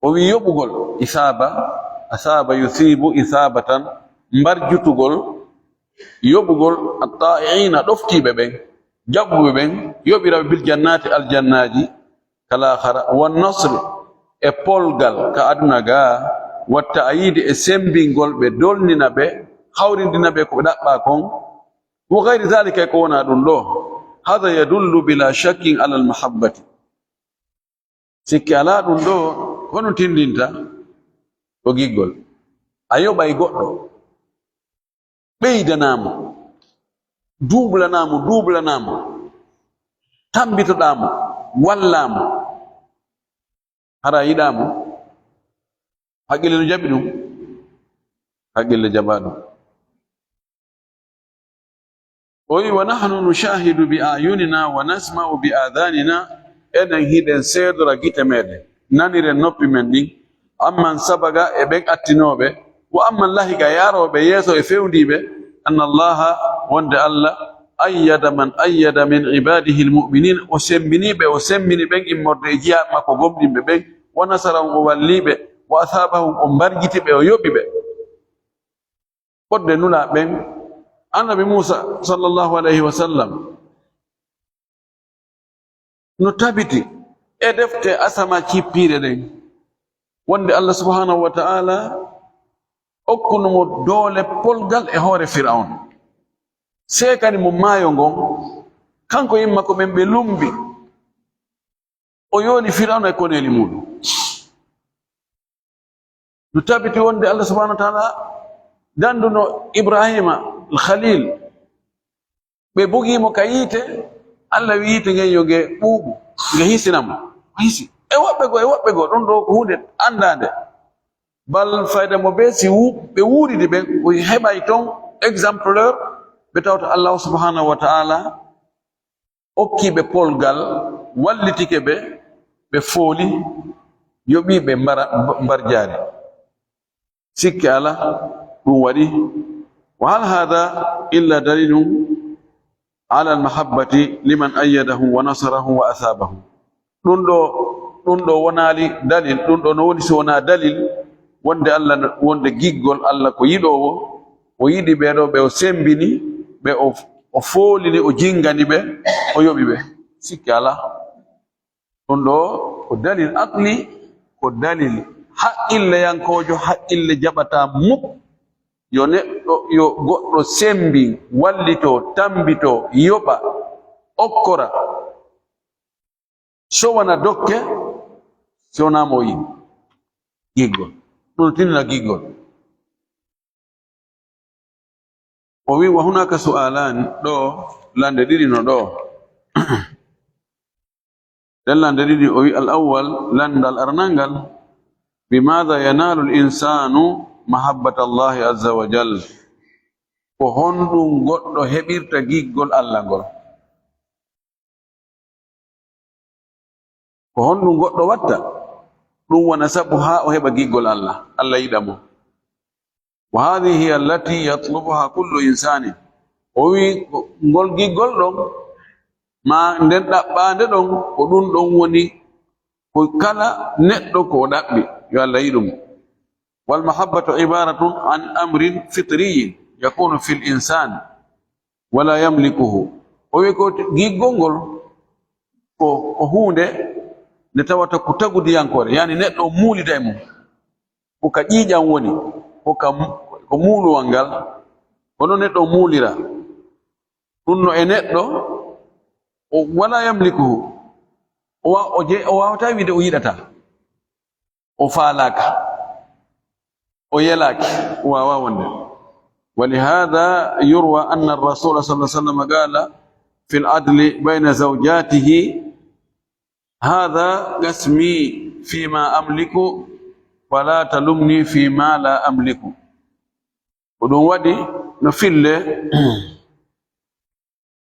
O wi yoɓugol, isaaba, asaaba yusibu isabatan, mbarjutugol, yoɓugol, atta'iina, ɗoftiiɓe ɓen, jaɓuɓe ɓen, yoɓira ɓe bil jannaati, aljannaaji, kal aakhara, wan nasri, e polgal ka aduna ga, wa ta'yiidi, e sembingol ɓe, dolnina ɓe, hawrindina ɓe ko ɓe ɗaɓɓaa kon, wa gayri zaalika, e ko wonaa ɗum ɗoo. Haadha yadullu bilaa shakkin alal mahabbati. Sikke alaa ɗum ɗoo, ko honɗum tinndinta? Ko giggol. A yoɓay goɗɗo, ɓeydanaa mo, duublanaa mo, duublanaa mo, tammbitoɗaa mo, wallaa mo. Hara a yiɗaa mo? Haqqille no jaɓi ɗum? Haqqille jaɓaa ɗum. O wi, "Wa nahnu nushahidu bi ayunina wa nasma'u bi adhanina," enen hiɗen seedora gite meɗen, naniren noppi men ɗin, "amman sabaga," e ɓen attinooɓe, "wa amman lahiqa," e arooɓe yeeso e fewndiiɓe, "anna Allaha," wonde Allah, "ayyada man ayyada min ibadihi almu'minin," o sembini ɓe, o sembini ɓen immorde e jiyaaɓe makko gomɗinɓe ɓen, "wa nasarahum," o walli ɓe, "wa asabahum," o mbarjiti ɓe, o yoɓi ɓe. Fodde nulaaɓe ɓen, Annabi Muusa, sallallahu alayhi wa sallam, no tabiti e defte asama cippiiɗe ɗen, wonde Allah subhanahu wa ta'ala okkuno mo doole polgal e hoore Fir'awna, seekani mo maayo ngon, kanko yimma ko ɓen ɓe lumbi. O yooni Fir'awna e koneeli muuɗum. No tabiti wonde Allah subhanahu wa ta'ala danduno Ibrahima al-Khalil. Ɓe bugii mo ka yiite, Allah wi yiite ngen yo nge ɓuuɓu, nge hisina mo. O hisi. E woɓɓe goo, e woɓɓe goo, ɗum ɗoo ko huunde anndaande. Bal fayda mo bee si wu-, ɓe wuuridi ɓen, o heɓay ton exemplaire, ɓe tawta Allah subhanahu wa ta'ala okki ɓe polgal, wallitike ɓe, ɓe fooli, yoɓi ɓe mbara-, mba-, mbarjaari. Sikke alaa, ɗum waɗi. Wa hal haadha illa dalilun ala al-mahabbati liman ayyadahu wa nasarahu wa asabahu. Ɗum ɗoo, ɗum ɗoo wonaali dalil, ɗum ɗoo no woni si wonaa dalil wonde Allah no, wonde giggol Allah ko yiɗoowo, o yiɗi ɓee ɗoo ɓe o sembini, ɓe o, o foolini, o jingani ɓe, o yoɓi ɓe. Sikke alaa. Ɗum ɗoo ko dalil aqli, ko dalil haqqilleyankoojo, haqqille jaɓataa muk. Yo neɗɗo, yo goɗɗo sembi, wallito, tambito, yoɓa, okkora, sowana dokke, si wonaa mo o yiɗi. Giggol. Ɗum no tinndina giggol. O wi, "Wa hunaka su'alani," ɗo lande ɗiɗi no ɗo. Ɗen lande ɗiɗi, o wi, "Al awwal," landal aranal ngal, "Bi madha yanalu al insanu mahabbata Allahi azza wa jal?" Ko honɗum goɗɗo heɓirta giggol Allah ngol? Ko honɗum goɗɗo watta? Ɗum wona sabu haa o heɓa giggol Allah, Allah yiɗa mo. "Wa hadhihi hiya allati yatlubuha kullu insanin." O wi, ko ngol giggol ɗon, ma nden ɗaɓɓaande ɗon, ko ɗum ɗon woni ko kala neɗɗo ko o ɗaɓɓi, yo Allah yiɗu mo. "Wal mahabbatu ibaratun an amrin fitriyin yakunu fil insan wala yamlikuhu." O wi ko giggol ngol ko, ko huunde nde tawata ko tagudiyankoore, yani neɗɗo o muulida e mum. Ko ka ƴiiƴam woni, ko ka mu-, ko muuluwal ngal, ko ɗon neɗɗo o muulira. Ɗum no e neɗɗo, o wala yamlikuhu. O wa-, o je-, o waawataa wiide o yiɗataa. O faalaaka. O yelaaki. O waawaa wonde. Wa li hadha yurwa anna ar-rasula sallallahu alaihi wasallam qala fil adli bayna zawjatihi, "Hadha qasmi fima amliku, fala talumni fima la amliku." Ko ɗum waɗi no fille,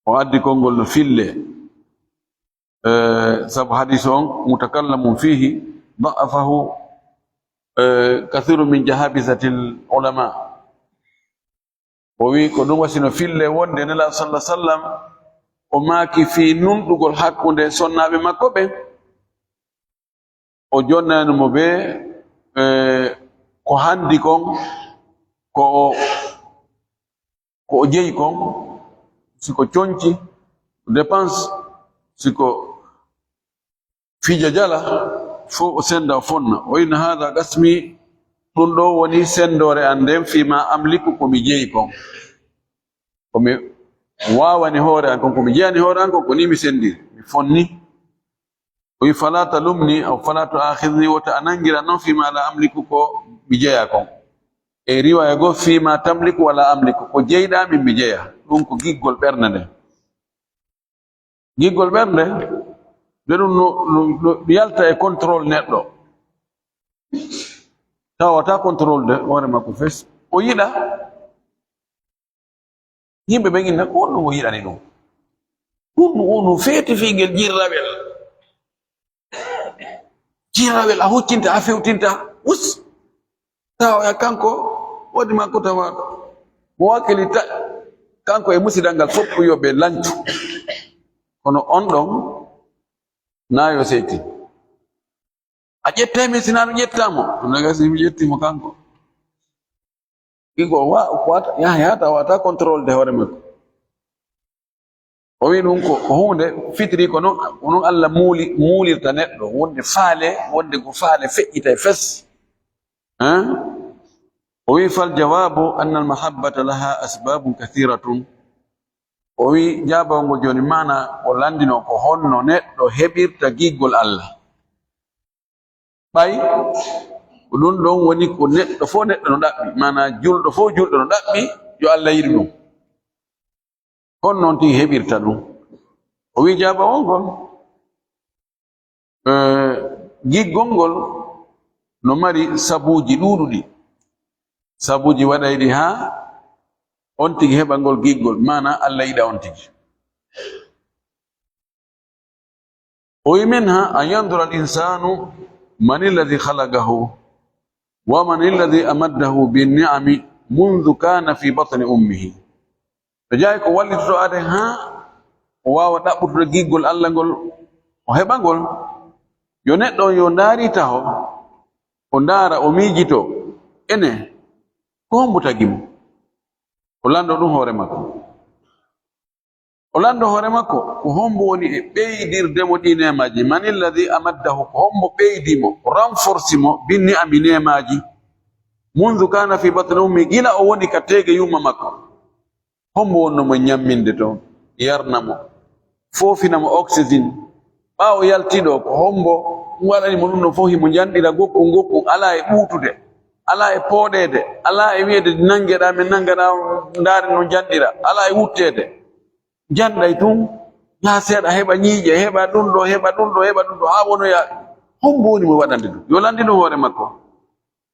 o addi konngol no fille. Eh, sabu hadis on mutakallamun fihi, da'afahu, eh, kathiru min jahabizatil ulama. O wi ko ɗum wasino fille wonde Nelaaɗo sallallahu alaihi wasallam, o maaki fii nunɗugol hakkunde sonnaaɓe makko ɓen. O jonnani mo ɓe, eh, ko handi kon, ko o, ko o jeyi kon, si ko conci, dépense, si ko fija jala, fof o senda, o fonna. O inna hada qasmi, ɗum ɗo woni sendoore an nden, fii ma amliku, ko mi jeyi kon. Ko mi waawani hoore an kon, ko mi jeyani hoore an kon, ko ni mi sendiri, mi fonni. O wi, "Fala talumni, aw fala tu'akhidhni," wota a nangira non, "fii ma la amliku," ko mi jeya kon. E riwaya goo, "Fii ma tamliku wala amliku," ko jeyɗaa min mi jeya. Ɗum ko giggol ɓernde nden. Giggol ɓernde, nde ɗum no, no, no yalta e contrôle neɗɗo. Tawa wata contrôle de hoore makko fes. O yiɗa. Yimɓe ɓen inna, ko honɗum o yiɗani ɗum? Honɗum, honɗum feeti fii ngel jirrawel? Jirrawel a huccinta, a fewtinta, us. Tawa ya kanko, wadi makko tawa. Mo wakkili ta-, kanko e musidal ngal fof yo ɓe lancu. Kono on ɗon, na yo seyti. A ƴettay min, sinaa mi ƴettaa mo. Kono gasi mi ƴetti mo kanko. Ɗigo wa-, wata, yaha, yahata wata contrôle de hoore makko. O wi ɗum ko, ko huunde fitiri ko non, ko non Allah muuli, muulirta neɗɗo, wonde faale, wonde ko faale feƴƴita e fes. Hein? O wi, "Fal jawabu anna al mahabbata laha asbabun kathiratun." O wi, jaabawol ngol jooni maana o landino ko honno neɗɗo heɓirta giggol Allah. Ɓay ko ɗum ɗon woni ko neɗɗo fof neɗɗo no ɗaɓɓi, maana julɗo fof julɗo no ɗaɓɓi yo Allah yiɗu ɗum. Kono noon tigi heɓirta ɗum. O wi jaabawol ngol, eh, giggol ngol no mari sabuuji ɗuuɗuɗi. Sabuuji waɗayɗi haa on tigi heɓa ngol giggol, maana Allah yiɗa on tigi. O wi, "Minha an yandura al insanu man alladhi khalaqahu wa man alladhi amaddahu bin ni'ami mundhu kana fi batni ummihi." No jeyaa ko wallitoto aden haa o waawa ɗaɓɓutude giggol Allah ngol, o heɓa ngol. Yo neɗɗo on yo ndaari taho, o ndaara, o miijito, ene, ko hombo tagi mo? O lanndo ɗum hoore makko. O lanndo hoore makko, ko hombo woni e ɓeydirde mo ɗi neemaaji? Mani alladhi amaddahu, ko hombo ɓeydi mo, renforci mo, bi ni'ami, neemaaji? Mundhu kana fi batni ummi, gila o woni ka teege yumma makko. Hombo wonno mo ñamminde toon, yarna mo, foofina mo oxygène? Ɓaawo yaltiiɗo, ko hombo waɗani mo ɗum ɗo fof? Himo njanɗira gokkun gokkun, alaa e ɓuutude, alaa e pooɗeede, alaa e wiyeede nanngeɗaa, min nanngeɗaa, ndaari no njanɗira, alaa e wutteede. Njanɗay tun, yaa seeɗa, heɓa ñiiƴe, heɓa ɗum ɗo, heɓa ɗum ɗo, heɓa ɗum ɗo, haa wonoya. Hombo woni mo waɗande ɗum? Yo lanndin ɗum hoore makko.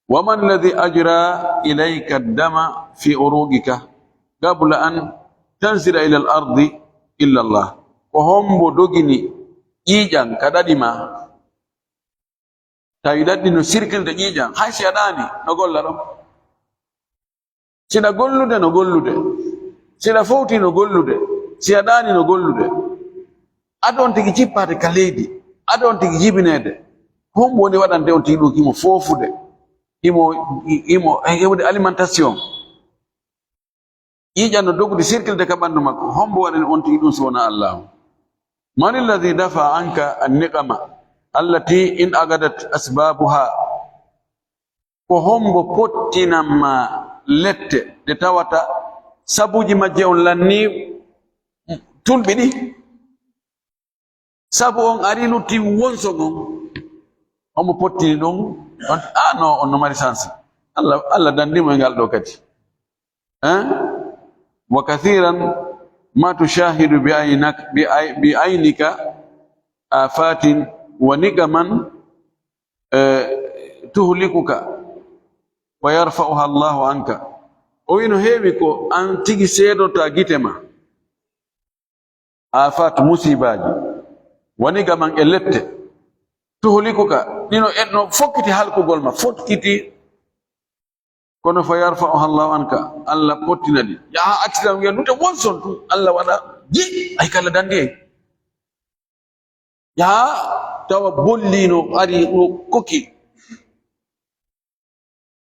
Wa man alladhi ajra ilayka ad-dama fi uruqika qabla an tanzila ila al-ardi illa Allah. Ko hombo dogini ƴiiƴan ka ɗaɗi ma, tawi ɗaɗi no sirkilde ƴiiƴan, hay si a ɗaani, no golla ɗon. Si ɗa gollude, no gollude. Si ɗa fowti, no gollude. Si a ɗaani, no gollude. Ado on tigi jippaade ka leydi, ado on tigi jibineede. Hombo woni waɗande on tigi ɗum? Himo foofude, himo, himo heɓude alimentation. Ƴiiƴan no dogude, sirkilde ka ɓanndu makko. Hombo waɗani on tigi ɗum si wonaa Allaahu? Man alladhi dafa anka an-niqama allati in agadat asbabuha? Ko hombo pottinan ma lette ɗe tawata sabuuji majje on lannii tulɓi ɗi? Sabu on ari lutti wonso ngon. Hombo pottini ɗum? On, ah, no, on no mari sansi. Allah, Allah danndi mo e ngal ɗo kadi. Hein? Wa kathiran ma tushahidu bi aynak-, bi ay-, bi aynika afatin wa niqaman, eh, tuhlikuka wa yarfa'uha Allahu anka. O wi no heewi ko an tigi seedota gite ma. Afat, musibaaji, wa niqaman, e lette, tuhlikuka, ɗino enno fokkiti halkugol ma, fokkiti. Kono fa yarfa'uha Allahu anka, Allah pottina ɗi. Yaha accident wiya lute wonson tu, Allah waɗa ji, ay kala danndi en. Yaha tawa bollino ari o kokki.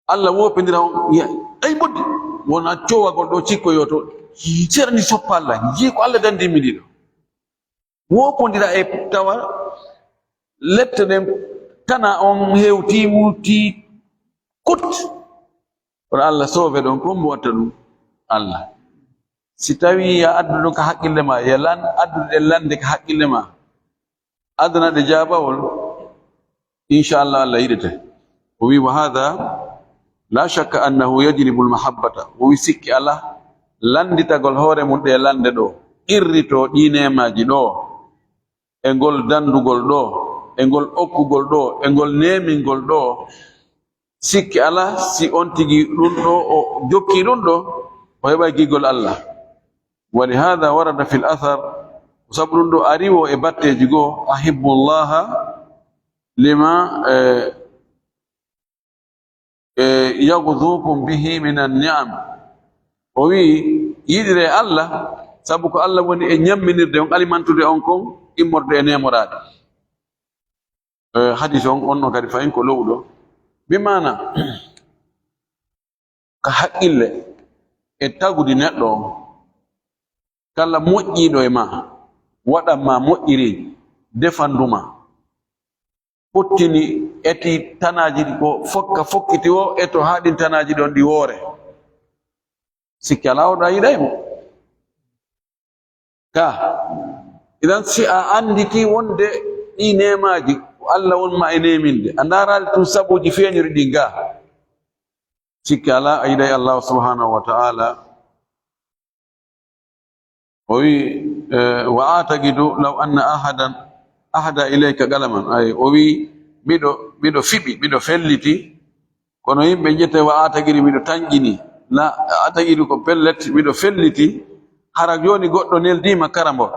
Allah wopindira on, wiya, "Ay, mboddi, wona cowagol ɗo cikkoyoto, serani soppa Allah, jii ko Allah danndi mi ɗiɗo." Wopondira e tawa lette ɗen tana on hewti, wuti, kut. Kono Allah soove ɗon, ko mbo watta ɗum? Allah. Si tawi ya addu ɗum ka haqqille ma, ya lan-, addude ɗen lande ka haqqille ma, adana ɗe jaabawol, inchallah, Allah yiɗete. O wi, "Wa hadha la shakka annahu yajlibu al-mahabbata." O wi, sikki alaa, landitagol hoore mum ɗe lande ɗo, qirrito ɗi neemaaji ɗo, e ngol dandugol ɗo, e ngol okkugol ɗo, e ngol neemingol ɗo. Sikki alaa, si on tigi ɗum ɗo, o jokki ɗum ɗo, o heɓay giggol Allah. Wa li hadha warada fil athar, ko sabu ɗum ɗo ari wo e batteeji goo, "Ahibbullaha lima, eh, eh, yaghzukum bihi minan ni'am." O wi, "Yiɗire Allah, sabu ko Allah woni e ñamminirde on, alimantude on kon, immorde e neemoraaɗi." Eh, hadis on, on no kadi fayin ko lowɗo. Bi maana, ka haqqille e tagudi neɗɗo on, kala moƴƴiiɗo e ma, waɗan ma moƴƴiri, defandu ma, fottini, eti tanaaji ɗi ko fokka, fokkiti o, eto haa ɗin tanaaji ɗon ɗi woore. Sikki alaa, oɗo a yiɗay mo. Ka, idan, si a annditi wonde ɗi neemaaji ko Allah won ma e neeminde, a ndaaraali tun sabuuji feeñuɗi ɗin ga, sikki alaa, a yiɗay Allah subhanahu wa ta'ala. O wi, eh, "Wa ataqidu law anna ahadan ahda ilayka qalaman." Ay, o wi, "Miɗo, miɗo fiɓi, miɗo felliti." Kono yimɓe njette, "Wa ataqidu, miɗo tanƴini." La, ataqidu ko pellet, miɗo felliti. Hara jooni goɗɗo neldiima karambol.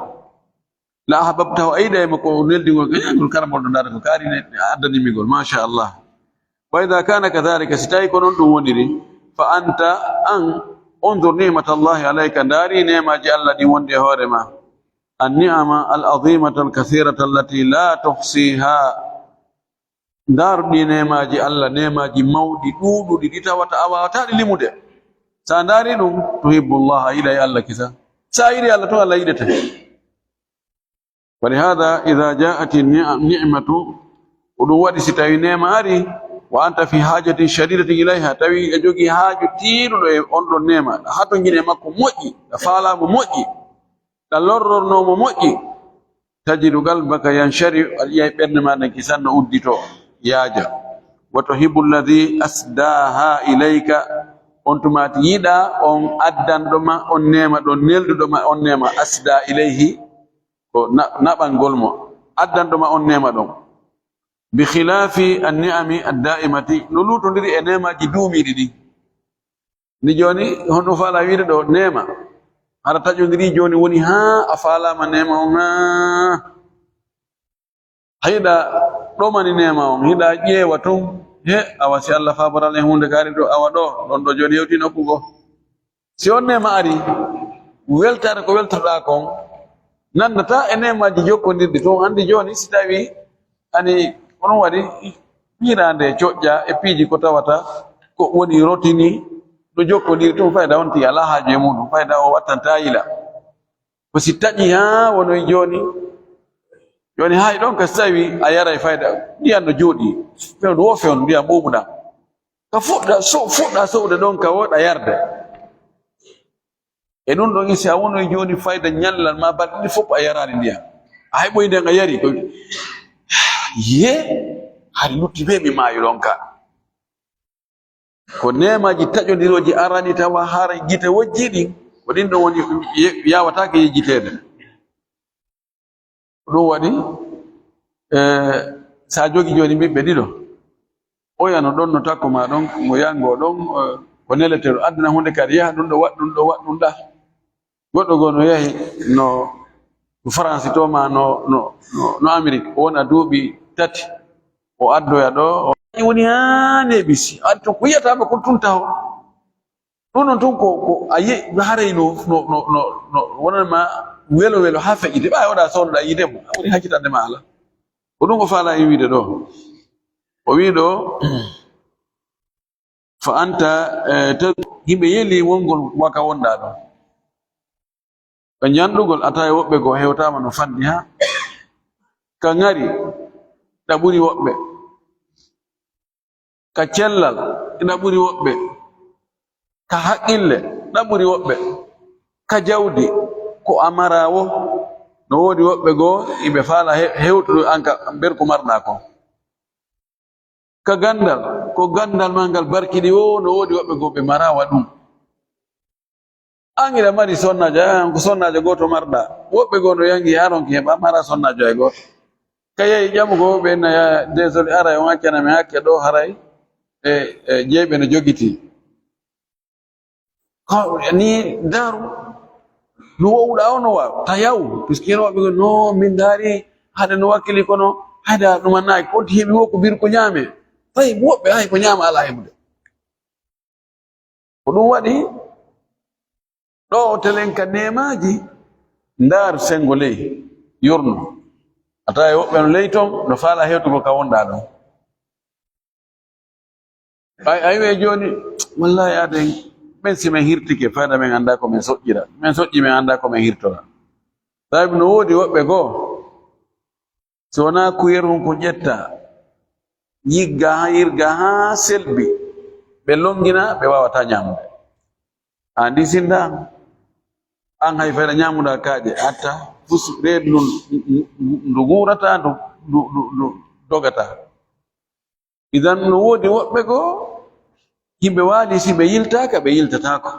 La ahbabtahu, a yiɗay mo ko neldingol, eh, ngol karambol ɗo, ndaara ko kaari ne addani mi ngol. Masha Allah. Wa idha kana kadhalika, si tawi ko non ɗum woniri, fa anta, an, unzur ni'matallahi alayka, ndaari neemaaji Allah ɗin wonde e hoore ma. An ni'ama al azimata al kathirata allati la tuhsiha. Ndaaru ɗi neemaaji Allah, neemaaji mawɗi, ɗuuɗuɗi, ɗi tawata a waawataa ɗi limude. Sa ndaari ɗum, tuhibbullaha, a yiɗay Allah kisa. So a yiɗi Allah tun, Allah yiɗete. Wa lihada ida jaat ni'matu, ko ɗum waɗi si tawi neema ari, wa anta fi hajatin shadidatin ilayha, tawi a jogii haaju tiiɗuɗo e on ɗon neema, a hatonjini e makko moƴƴi, a faalaa mo moƴƴi, a lorrornoo mo moƴƴi, tajidu qalbaka yanshari, a yi'ay ɓernde maa nden kisan no udditoo, yaaja. Wa tuhibbu alladhi asdaha ilayka, on tuma a yiɗa on addanɗo ma on neema ɗon, nelduɗo ma on neema, asda ilayhi, ko na-, naɓangol mo, addanɗo ma on neema ɗon. Bi khilafi an-ni'ami ad-da'imati, no luutondiri e neemaaji duumiiɗi ɗin. Ni jooni, honɗum faalaa wiide ɗo neema? Hara taƴondiri jooni woni haa a faalaama neema on, haa a yiɗa ɗomani neema on, hiɗa ƴeewa tun, he, awa si Allah faaboral en huunde kaari ɗo, awa ɗo, ɗon ɗo jooni hewti nokku goo. Si on neema ari, weltaare ko weltoɗaa kon, nanndataa e neemaaji jokkondirɗi tun. Anndi jooni, si tawii ani ko ɗum waɗi, hiiraande e coƴƴa e piiji ko tawata ko woni rotini, no jokkondiri tun, fayda on tigi alaa haaju e muɗum, fayda o wattantaa yila. Ko si taƴi haa wonoy jooni, jooni hay ɗon ka si tawi a yaray fayda, ndiyan no jooɗi, fewndo wo fewndo, ndiyan ɓuuɓuɗan. Ka fuɗɗa so-, fuɗɗa so'ude ɗon ka woɗa yarde. E ɗum ɗon, si a wonoy jooni fayda ñallal ma balɗe ɗiɗi fof a yaraani ndiyan. A heɓoy nden a yari, ko, ye, hari lutti bee mi maayo ɗon ka. Ko neemaaji taƴondirooji arani tawa haray gite wojji ɗin, ko ɗin ɗon woni ye-, yaawataake yejjiteede. Ko ɗum waɗi, eh, so a jogii jooni ɓiɓɓe ɗiɗo, oya no ɗon, no takko ma ɗon, mo yaha ngo ɗon, eh, ko neleteeɗo, addana huunde kadi, yaha ɗum ɗo, waɗ ɗum ɗo, waɗ ɗum ɗa. Goɗɗo goo no yahi no, no Faransi to ma no, no, no, no Amerik, o wona duuɓi tati, o addoya ɗo, o woni haa neeɓi si, addi to ko yiyata ma ko tun taho. Ɗum ɗon tun ko, ko a yi-, haray no, no, no, no, no wonanma welo welo haa feƴƴiti. Ɓay oɗa soodoɗa yiide mo, a woni hakkitande ma alaa. Ko ɗum o faalaa en wiide ɗo. O wii ɗo, fa anta, eh, te yimɓe yeli wongol waka wonɗa ɗo. Ka ñanɗugol, a tawi woɓɓe goo hewtaama no fanɗi haa. Ka ŋari, ɗa ɓuri woɓɓe. Ka cellal, ina ɓuri woɓɓe. Ka haqqille, ina ɓuri woɓɓe. Ka jawdi, ko a maraa wo, no woodi woɓɓe goo, iɓe faala he-, hewtude an ka mbeer ko marɗaa kon. Ka ganndal, ko ganndal maa ngal barkiɗi wo, no woodi woɓɓe goo ɓe maraa wa ɗum. An hiɗa mari sonnaajo, an ko sonnaajo gooto marɗa. Woɓɓe goo no yangi haa ronki heɓa, maraa sonnaajo hay gooto. Ka yahi ƴamugol ɓe na ya, désolé, aray on accana mi hakke ɗo haray e, e jeyɓe no jogiti. Ko ni daaru, no wowɗa o no waaw, ta yaw, puisque yen woɓɓe goo no min ndaari, hade no wakkili kono, hayda ɗum annaaki, ko heɓi wo ko bir ko ñaame. Tawi woɓɓe hay ko ñaama alaa heɓude. Ko ɗum waɗi ɗo o telen ka neemaaji, ndaar senngo ley, yurno. A tawa e woɓɓe no ley ton, no faala hewtugol ka wonɗaa ɗon. Ay, ay, we jooni, wallahi aden, men si men hirtike, fayda men anndaa ko men soƴƴira. Men soƴƴi, men anndaa ko men hirtora. Sabi no woodi woɓɓe goo, si wonaa kuyeru ngun ko ƴetta, yigga haa, yirga haa selbi, ɓe longina, ɓe waawataa ñaamude. An di sinda, an hay fayda ñaamuda kaaƴe, atta, fus reedu ndun, ndu, ndu, ndu guurata, ndu, ndu, ndu, ndu dogata. Idan no woodi woɓɓe goo, yimɓe waali si ɓe yiltaaka, ɓe yiltataako.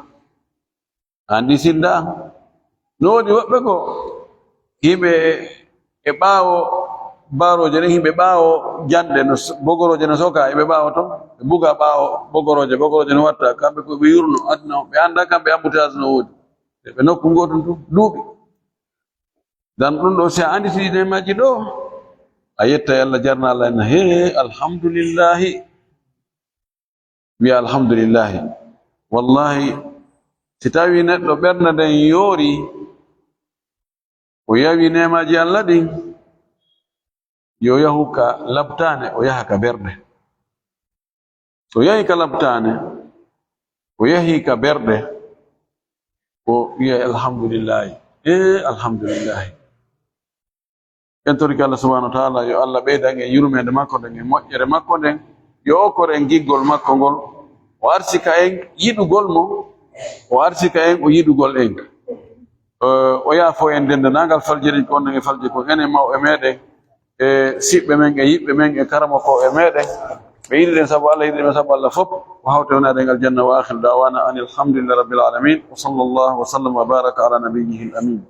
Anndi sinda. No woodi woɓɓe goo, yimɓe e ɓaawo barooje ɗen, yimɓe ɓaawo janɗe, no s-, bogorooje no soka, yimɓe ɓaawo ton, ɓe buga ɓaawo bogorooje, bogorooje no watta, kamɓe ko ɓe yurno, aduna, ɓe annda kamɓe embouteillage no woodi. Ɓe nokku gootum tun, duuɓi. Dan ɗum ɗo, si a annditi ɗi neemaaji ɗo, a yetta Yalla, jarna Allah en, he, alhamdulillahi. Wiya, alhamdulillahi. Wallahi, si tawi neɗɗo ɓernde nden yoori, o yawi neemaaji Allah ɗin, yo yahu ka labtaane, o yaha ka berɗe. O yahi ka labtaane, o yahi ka berɗe, O wiya alhamdulillahi. E alhamdulillahi. En torike Allah subhanahu wa taala, yo Allah ɓeydan en yurmeende makko nden e moƴƴere makko nden. Yo okkor en giggol makko ngol. O arsika en yiɗugol mo. O arsika en o yiɗugol en. O yaafo en denndanangal faljeeji ko onnen e falje ko enen mawɓe meɗen e siɓɓe men e yiɓɓe men e karamokooɓe meɗen. Ɓe yiɗiɗen sabu Allah, yiɗiɗen sabu Allah fof. O hawta wonaaɗen aljanna. Wa akhiru da'wana anil hamdulillahi rabbil alamin. Wa sallallahu wa sallam wa baraka ala nabiyyihil amin.